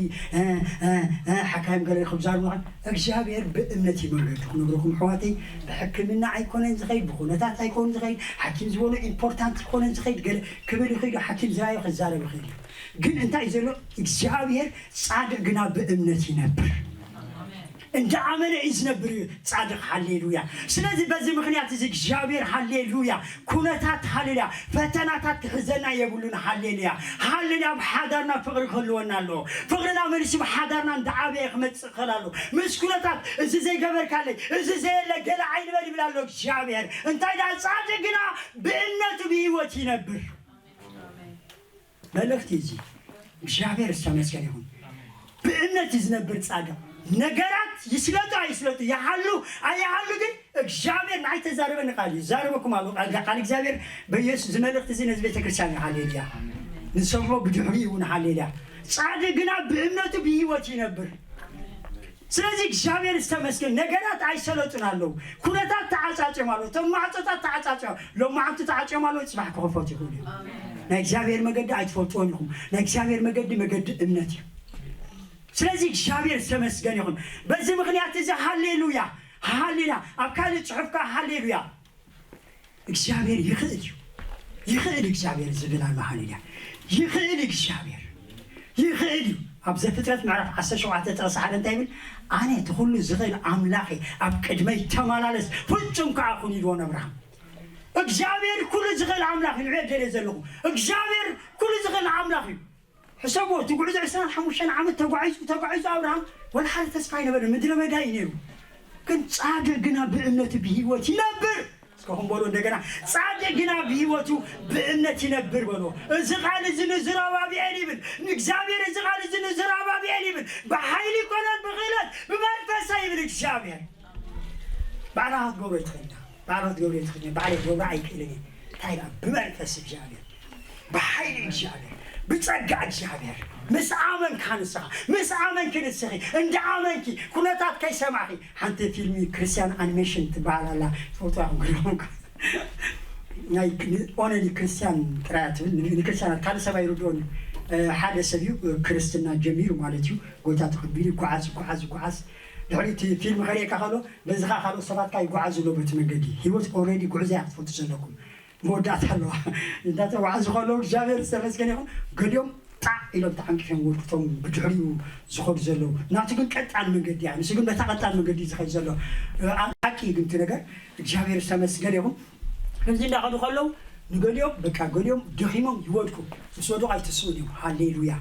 ሓካይም ገለ ክብዛር ምዃን እግዚኣብሔር ብእምነት ይመልከቱ ክነግረኩም ኣሕዋተይ። ብሕክምና ኣይኮነን ዝኸይድ ብኩነታት ኣይኮን ዝኸይድ ሓኪም ዝበሎ ኢምፖርታንት ኣይኮነን ዝኸይድ ገለ ክብል ይኸይዱ ሓኪም ዝራዮ ክዛረብ ይኸይድ እዩ። ግን እንታይ ዘሎ እግዚኣብሔር ጻድቅ ግና ብእምነት ይነብር። እንደ ኣመነ እዩ ዝነብር እዩ ጻድቅ። ሃሌሉያ። ስለዚ በዚ ምክንያት እዚ እግዚኣብሔር ሃሌሉያ ኩነታት ሃሌሉያ ፈተናታት ክሕዘና የብሉን። ሃሌሉያ ሃሌሉያ ኣብ ሓዳርና ፍቕሪ ክህልወና ኣለዎ። ፍቕርና መሊሱ ብሓዳርና እንዳዓበየ ክመፅእ ክኽእል ኣለዎ። ምስ ኩነታት እዚ ዘይገበርካለይ እዚ ዘየለ ገለ ኣይንበል ይብል ኣሎ እግዚኣብሔር። እንታይ ደኣ ጻድቅ ግና ብእምነቱ ብህይወት ይነብር። መልእኽቲ እዚ እግዚኣብሔር ዝተመስገነ ይኹን። ብእምነት እዩ ዝነብር ጻድቕ። ነገራት ይስለጡ ኣይስለጡ ይሃሉ ኣይሃሉ ግን እግዚኣብሔር ንዓይ ተዛረበኒ ቃል እዩ። ይዛረበኩም ኣሎ ቃል ቃል እግዚኣብሔር በኢየሱስ እዚ መልእኽቲ እዚ ነዚ ቤተክርስትያን እዩ። ሃሌሉያ። ንሰምዖ ብድሕሪኡ እውን ሃሌሉያ። ጻድቕ ግና ብእምነቱ ብህይወት ይነብር። ስለዚ እግዚኣብሔር ዝተመስገን ነገራት ኣይሰለጡን ኣለዉ። ኩነታት ተዓጻጽዮም ኣለዉ። እቶም ማዕጾታት ተዓጻጽዮም ሎማዓንቲ ተዓጽዮም ኣለዉ። ጽባሕ ክኸፈቱ ይኽእሉ እዮም። ናይ እግዚኣብሔር መገዲ ኣይትፈልጥዎን ኢኹም። ናይ እግዚኣብሔር መገዲ መገዲ እምነት እዩ። ስለዚ እግዚኣብሔር ዝተመስገን ይኹን። በዚ ምኽንያት እዚ ሃሌሉያ ሃሌሉያ ኣብ ካልእ ጽሑፍ ከኣ ሃሌሉያ እግዚኣብሔር ይኽእል እዩ። ይኽእል እግዚኣብሔር ዝብል ኣሎ። ሃሌሉያ ይኽእል እግዚኣብሔር ይኽእል እዩ። ኣብ ዘፍጥረት ምዕራፍ ዓሰርተ ሸውዓተ ጥቕሲ ሓደ እንታይ ይብል? ኣነ እቲ ኩሉ ዝኽእል ኣምላኽ እየ፣ ኣብ ቅድመይ ተመላለስ ፍጹም ከዓ ኩን ኢልዎ ነብርሃም። እግዚኣብሔር ኩሉ ዝኽእል ኣምላኽ እዩ። ንዕዮ ደልየ ዘለኹ እግዚኣብሔር ኩሉ ዝኽእል ኣምላኽ እዩ። ሕሰብዎ እቲ ጉዕዞ ዕስራን ሓሙሽተን ዓመት ተጓዒዙ ተጓዒዙ ኣብርሃም ወላ ሓደ ተስፋ ኣይነበረ ምድረ በዳ እዩ ነይሩ። ግን ጻድቕ ግና ብእምነቱ ብህይወት ይነብር። እስከ ኹም በሉ እንደገና ጻድቕ ግና ብህይወቱ ብእምነት ይነብር በሎ። እዚ ቃል እዚ ንዝራባብኤል ይብል ንእግዚኣብሔር እዚ ቃል እዚ ንዝራባብኤል ይብል ብሓይሊ ይኮነን ብኽእለት ብመንፈሰ ይብል እግዚኣብሔር። ባዕልኻ ክትገብሮ ይትኽእል ኢና ባዕልኻ ክትገብሮ ይትኽእል ባዕለ ክገብሮ ኣይክእልን እየ። እንታይ ኢላ ብመንፈስ እግዚኣብሔር ብሓይሊ እግዚኣብሔር ብጸጋ እግዚኣብሔር ምስ ኣመንካ ንስኻ ምስ ኣመንኪ ንስኺ እንደ ኣመንኪ ኩነታት ከይሰማዕኺ ሓንቲ ፊልሚ ክርስቲያን ኣኒሜሽን ትበሃል ኣላ ትፈልጡ ኢኹም ገለኹም ናይ ኦነሊ ክርስቲያን ጥራያ ትብል ንክርስቲያን ካልእ ሰብ ኣይርድኦን ሓደ ሰብ እዩ ክርስትና ጀሚሩ ማለት እዩ ጎይታ ተቐቢሉ ይጓዓዝ ይጓዓዝ ይጓዓዝ ድሕሪ እቲ ፊልም ከርእየካ ከሎ በዚ ከዓ ካልኦት ሰባት ከዓ ይጓዓዙ ኣሎ በቲ መንገዲ ህይወት ኦልሬዲ ጉዕዞ እያ ክትፈልጡ ዘለኩም መወዳእታ ኣለዋ። እንዳተጓዓዙ ከለዉ እግዚኣብሔር ዝተመስገነ ይኹን። ገሊኦም ጣዕ ኢሎም ተዓንቂፎም ወድቁ እቶም ብድሕሪኡ ዝኸዱ ዘለዉ። ናቱ ግን ቀጣን መንገዲ እያ። ንሱ ግን በታ ቀጣን መንገዲ እዩ ዝኸድ ዘሎ። ኣብ ግን እቲ ነገር እግዚኣብሔር ዝተመስገነ ይኹን። ከምዚ እንዳኸዱ ከለዉ ንገሊኦም በቃ ገሊኦም ደኺሞም ይወድቁ። ምስ ወደቑ ኣይትስኡን እዮም። ሃሌሉያ።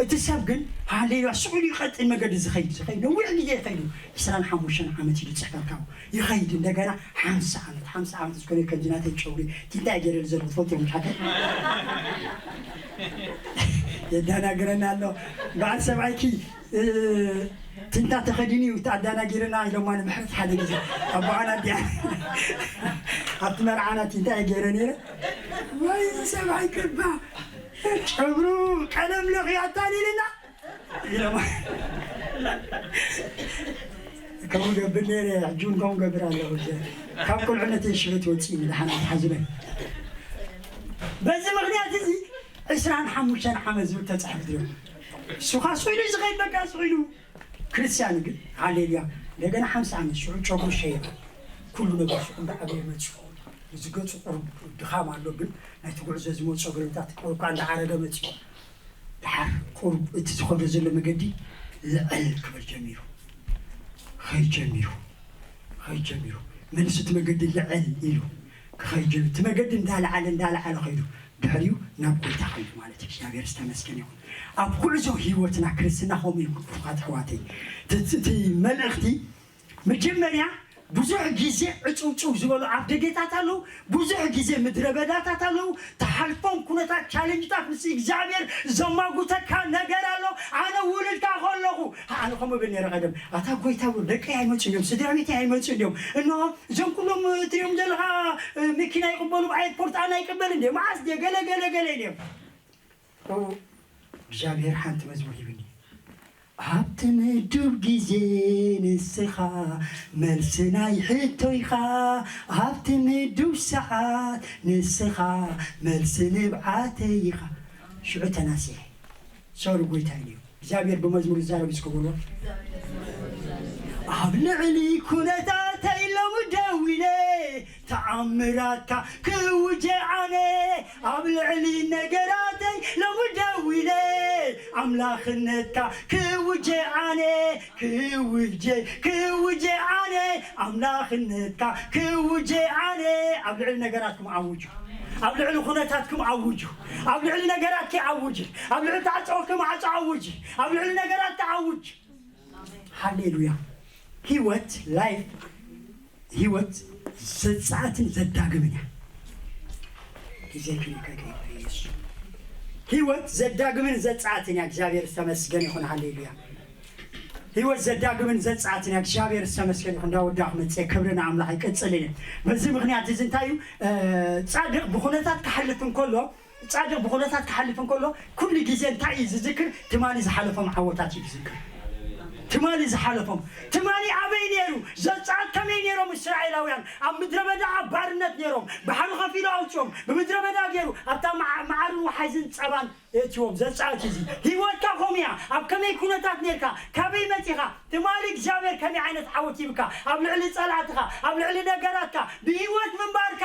እቲ ሰብ ግን ሃሌሉያ ስቕ ኢሉ ይቐጥል መገዲ ዝኸይድ ዝኸይድ ነዊሕ ግዜ ይኸይዱ። ዕስራን ሓሙሽተን ዓመት ኢሉ ዝፅሕፈልካ ይኸይድ። እንደገና ሓምሳ ዓመት ሓምሳ ዓመት ዝኮነ ከምዚ ናተይ ጨጉሪ ቲንታ ገይረ ዘለኹ ትፈልጡ እዮም ሓገ የዳናግረና ኣሎ። በዓል ሰብኣይኪ እ፣ ቲንታ ተኸዲኑ እዩ ተኣዳናጊርና ኢሎማ ንምሕረት ሓደ ግዜ ኣቦዓና ኣዲኣ ኣብቲ መርዓና ቲንታ እየ ገይረ ነይረ። ወይ እዚ ሰብ ኣይገባ ጨብሩ ቀለም ለኽዩ ኣታሊልና ኢሎማ ከምኡ ገብር ነይረ። ሕጂ እውን ከምኡ ገብር ኣለኹ። ካብ ቁልዕነተይ ሽበት ወፂኡ ንድሓን ኣይትሓዙለይ። በዚ ምክንያት እዚ ዕስራን ሓሙሽተን ዓመት ዝብል ተፃሒፉ ድረም እሱኻ ስኢሉ ዝኸይድ በቃ ስኢሉ ክርስቲያን ግን ሃሌሉያ እንደገና ሓምሳ ዓመት ሽዑ ጨጉሩ ሸየበ። ኩሉ ነገር ሽዑ እንዳዓበየ መፅኡ። እዚ ገፁ ቁሩብ ድኻም ኣሎ ግን ናይቲ ጉዕዞ ዝመፁ ጸጉርታት እኳ እንዳዓረገ መፅኡ። ድሓር ቁሩብ እቲ ዝኸዶ ዘሎ መገዲ ልዕል ክብል ጀሚሩ። ኸይድ ጀሚሩ። ኸይድ ጀሚሩ። መልሱ እቲ መገዲ ልዕል ኢሉ ክኸይድ ጀሚሩ። እቲ መገዲ እንዳልዓለ እንዳልዓለ ኸይዱ ድሕሪኡ ናብ ጎይታ ኸይዱ ማለት እዩ። እግዚኣብሔር ዝተመስገን ይኹን። ኣብ ጉዕዞ ህይወትና ክርስትና ከምኡ እዩ ክፉት ኣሕዋተይ። እቲ እቲ መልእኽቲ መጀመርያ ብዙሕ ግዜ ዕጭውጭው ዝበሉ ኣፍደጌታት ኣለዉ። ብዙሕ ግዜ ምድረ በዳታት ኣለዉ። ትሓልፎም ኩነታት ቻለንጅታት ምስ እግዚኣብሔር ዘማጉተካ ነገር ኣሎ። ኣነ ውሉድካ ከለኹ ኣነ ከምኡ ብል ነይረ ቀደም ኣታ ጎይታ ብሎ ደቀይ ኣይመፁ እዮም ስድራ ቤተይ ኣይመፁ እዮም እኖ እዞም ኩሎም እትሪኦም ዘለኻ መኪና ይቕበሉ ብኣየርፖርት ኣነ ኣይቅበል እንደ መዓስ ደ ገለ ገለ ገለ ኢለ እዮም እግዚኣብሔር ሓንቲ መዝሙር ሂብኒ ኣብቲ ምዱብ ግዜ ንስኻ መልሲ ናይ ሕቶይኻ ኣብቲ ምዱብ ሰዓት ንስኻ መልሲ ንብዓተይ ኢኻ ሽዑ ተናሲሐ ሶሪ ጎይታ ኢሉ እግዚኣብሔር ብመዝሙር ይዛረብ እስከ በሎ ኣብ ልዕሊ ኩነታተይ ሎሚ ደው ኢለ ተኣምራትካ ክውጀ ኣነ ኣብ ልዕሊ ነገራተይ ሎሚ ደው ኢለ ኣምላኽነትካ ክውጀ ኣነ ክውጀ ክውጀ ኣነ ኣምላኽነትካ ክውጀ ኣነ ኣብ ልዕሊ ነገራትኩም ኣውጁ ኣብ ልዕሊ ኩነታትኩም ኣውጁ ኣብ ልዕሊ ነገራትኪ ኣውጂ ኣብ ልዕሊ ተዓፀወትኩም ዓፀ ኣውጂ ኣብ ልዕሊ ነገራትካ ኣውጅ ሃሌሉያ ህይወት ላይፍ ህይወት ዘፃእትን ዘዳግምን እያ ግዜ ክንከይከ ኢየሱስ ህይወት ዘዳግምን ዘፃእትን እያ እግዚኣብሔር ዝተመስገን ይኹን ሃሌሉያ ህይወት ዘዳግምን ዘፃእትን እያ እግዚኣብሔር ዝተመስገን ይኹን እንዳወዳኹ መፅአ ክብሪ ንኣምላኽ ይቀፅል እየ በዚ ምክንያት እዚ እንታይ እዩ ፃድቅ ብኩነታት ክሓልፍ እንከሎ ጻድቕ ብኹነታት ክሓልፍ እንከሎ ኩሉ ግዜ እንታይ እዩ ዝዝክር? ትማሊ ዝሓለፎም ዓወታት እዩ ዝዝክር። ትማሊ ዝሓለፎም ትማሊ ኣበይ ነይሩ? ዘጻት ከመይ ነይሮም እስራኤላውያን? ኣብ ምድረ በዳ ኣብ ባርነት ነይሮም። ባሕሪ ከፊሉ ኣውጽኦም። ብምድረ በዳ ገይሩ ኣብታ መዓ- መዓርን ወሓይዝን ጸባን የእትዎም። ዘጻት እዚ ህይወትካ ከምኡ እያ። ኣብ ከመይ ኩነታት ነርካ? ካበይ መጺኻ? ትማሊ እግዚኣብሔር ከመይ ዓይነት ዓወት ሂብካ? ኣብ ልዕሊ ጸላእትኻ፣ ኣብ ልዕሊ ነገራትካ፣ ብህይወት ምንባርካ።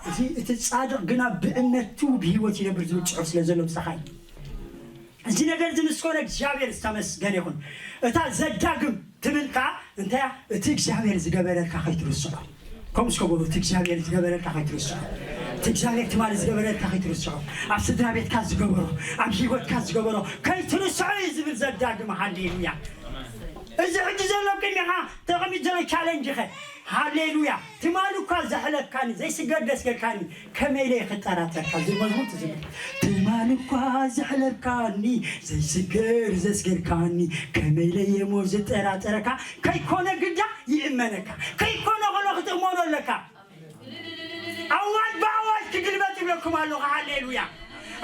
እዚ እቲ ጻድቕ ግና ብእምነቱ ብህይወት ይነብር ዝብል ጽሑፍ ስለ ዘሎ ምሳኻ እዩ። እዚ ነገር እዚ ምስ ኮነ እግዚኣብሔር ዝተመስገነ ይኹን። እታ ዘዳግም ትብል ከኣ እንታይ እያ? እቲ እግዚኣብሔር ዝገበረልካ ከይትርስዖ። ከምኡ እስከ በሉ፣ እቲ እግዚኣብሔር ዝገበረልካ ከይትርስዖ። እቲ እግዚኣብሔር ትማሊ ዝገበረልካ ከይትርስዖ። ኣብ ስድራ ቤትካ ዝገበሮ፣ ኣብ ህይወትካ ዝገበሮ ከይትርስዖ እዩ ዝብል ዘዳግም። ሃሌሉያ። እዚ ሕጂ ዘሎ ቅድሚኻ ተቐሚጡ ዘሎ ቻለንጅ ኸ? ሃሌሉያ። ትማሊ እኳ ዘሕለፍካኒ ዘይስገር ዘስገርካኒ ከመይ ኢለ ክጠራጠርካ ዝብል መዝሙር ትዝ ይብል። ትማሊ እኳ ዘሕለፍካኒ ዘይስገር ዘስገርካኒ ከመይ ኢለ የሞ ዝጠራጠረካ ከይኮነ ግዳ ይእመነካ ከይኮነ ከሎ ክትእመኖ ኣለካ ኣዋጅ ብኣዋጅ ክግልበጥ ይብለኩም ኣለኹ ሃሌሉያ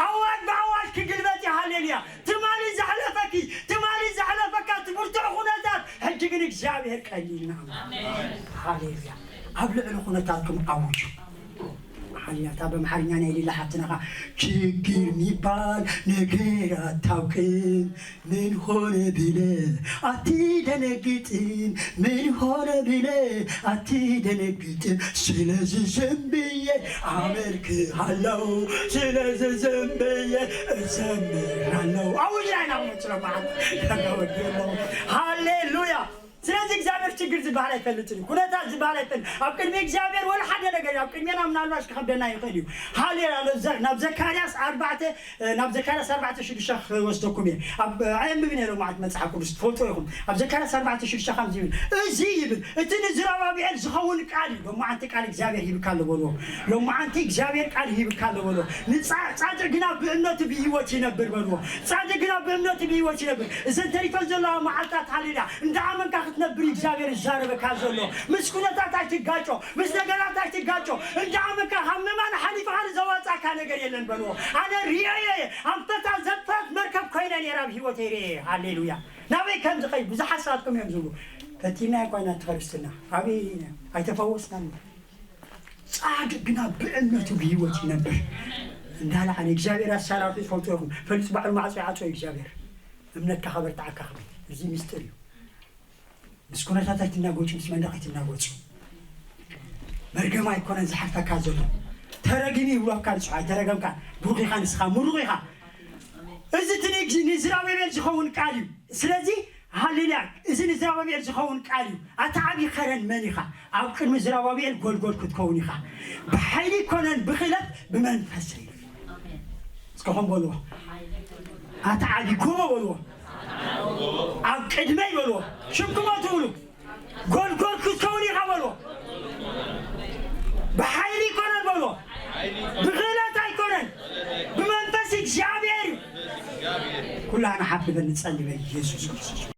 ኣዋጅ ብኣዋጅ ክግልበጥ እዩ ሃሌሉያ ትማሊ ዘሕለፈኪ ትማሊ ዘሕለፈካ እቲ ብርቱዕ ኩነታት ሕጂ ግን እግዚኣብሔር ቀሊልና ሃሌሉያ ኣብ ልዕሊ ኩነታትኩም ኣውጁ ሓኛ እታ በምሓርኛ ናይ ሌላ ሓፍትናኻ ችግር የሚባል ነገር አታውቅም ምን ሆነ ብለ አትደነግጥም ምን ሆነ ብለ አትደነግጥም ስለዚህ ዝም ብዬ አመልክሃለሁ ስለዚህ ዝም ብዬ እዘምራለሁ አውጅ ላይ ናሙን ስለማዓት ሃሌሉያ ስለዚህ እግዚአብሔር ችግር ዝበሃል ኣይፈልጥን እዩ። ኩነታት ዝበሃል ኣይፈልጥ። ኣብ ቅድሚ እግዚኣብሔር ወላ ሓደ ነገር እዩ። ኣብ ቅድሜና ምናልባሽ ክኸብደና ይኽእል እዩ። ሃሌሉያ። ናብ ዘ-፣ ናብ ዘካርያስ ኣርባዕተ፣ ናብ ዘካርያስ ኣርባዕተ ሽዱሽተ ክወስደኩም እየ። ኣብ፣ ኣየንብብን እየ ሎማዓንቲ መጽሓፍ ቅዱስ ትፈልጡ ኢኹም። ኣብ ዘካርያስ ኣርባዕተ ሽዱሽተ ከምዚ ይብል። እዚ ይብል፣ እቲ ንዝረባብኤል ዝኸውን ቃል እዩ። ሎማዓንቲ ቃል እግዚኣብሔር ሂብካ ኣሎ በልዎ። ሎማዓንቲ እግዚኣብሔር ቃል ሂብካ ኣሎ በልዎ። ንጻ-፣ ጻድቅ ግና ብእምነቱ ብህይወት ይነብር በልዎ። ጻድቅ ግና ብእምነቱ ብህይወት ይነብር። እዘን ተሪፈን ዘለዋ መዓልታት ሃሌሉያ። እንዳ ኣመንካ ክትነብር እዩ እግዚኣብሔር ዝዛረበካ ዘሎ። ምስ ኩነታት ኣይትጋጮ፣ ምስ ነገራት ኣይትጋጮ። እንዳ ኣመንካ ካብ ምእማን ሓሊፍካ ዘዋጻካ ነገር የለን በልዎ። ኣነ ርእየ እየ፣ ኣንፈታ ዘጥፈት መርከብ ኮይነ ነይራ ኣብ ህይወተይ ርእየ። ሃሌሉያ። ናበይ ከም ዝኸይድ ብዙሓት ሰባትኩም እዮም ዝብሉ። ፈቲና እኳ ኢና እቲ ክርስትና። ኣበይ ኢና? ኣይተፈወስናን። ጻድቅ ግና ብእምነቱ ብህይወት ይነብር። እንዳለ ኣነ እግዚኣብሔር ኣሰራርሑ ይፈልጦ ይኹን። ፈሊጡ ባዕሉ ማዕጾ ይዓጾ እዩ እግዚኣብሔር። እምነትካ ከበርትዓካ ክብል። እዚ ምስጢር እዩ። ምስ ኩነታት ኣይትናጎጩ፣ ምስ መንደቕ ኣይትናጎጩ። መርገም ኣይኮነን ዝሓልፈካ ዘሎ። ተረጊሙ ይብለካ ንጹሕ ኣይተረገምካ። ብሩኽ ኢኻ ንስኻ፣ ምሩቕ ኢኻ። እዚ እቲ ንግ-፣ ንዝራባቤል ዝኸውን ቃል እዩ። ስለዚ ሃሌሉያ፣ እዚ ንዝራባቤል ዝኸውን ቃል እዩ። ኣታ ዓቢ ከረን መን ኢኻ? ኣብ ቅድሚ ዝራባቤል ጎልጎል ክትከውን ኢኻ። ብሓይሊ ይኮነን ብኽእለት ብመንፈስ እዩ። እስከ ኾን በልዎ። ኣታ ዓቢ ጎቦ በልዎ። ኣብ ቅድመይ በልዎ። ሽምኩሞ ትብሉ ጎልጎል ክትከውን ኢኻ በልዎ። ብሓይሊ ይኮነን በልዎ። ብኽእለት ኣይኮነን፣ ብመንፈስ እግዚኣብሔር እዩ። ኩላህና ሓፍ ንበል ንጸሊ በኢየሱስ ክርስቶስ።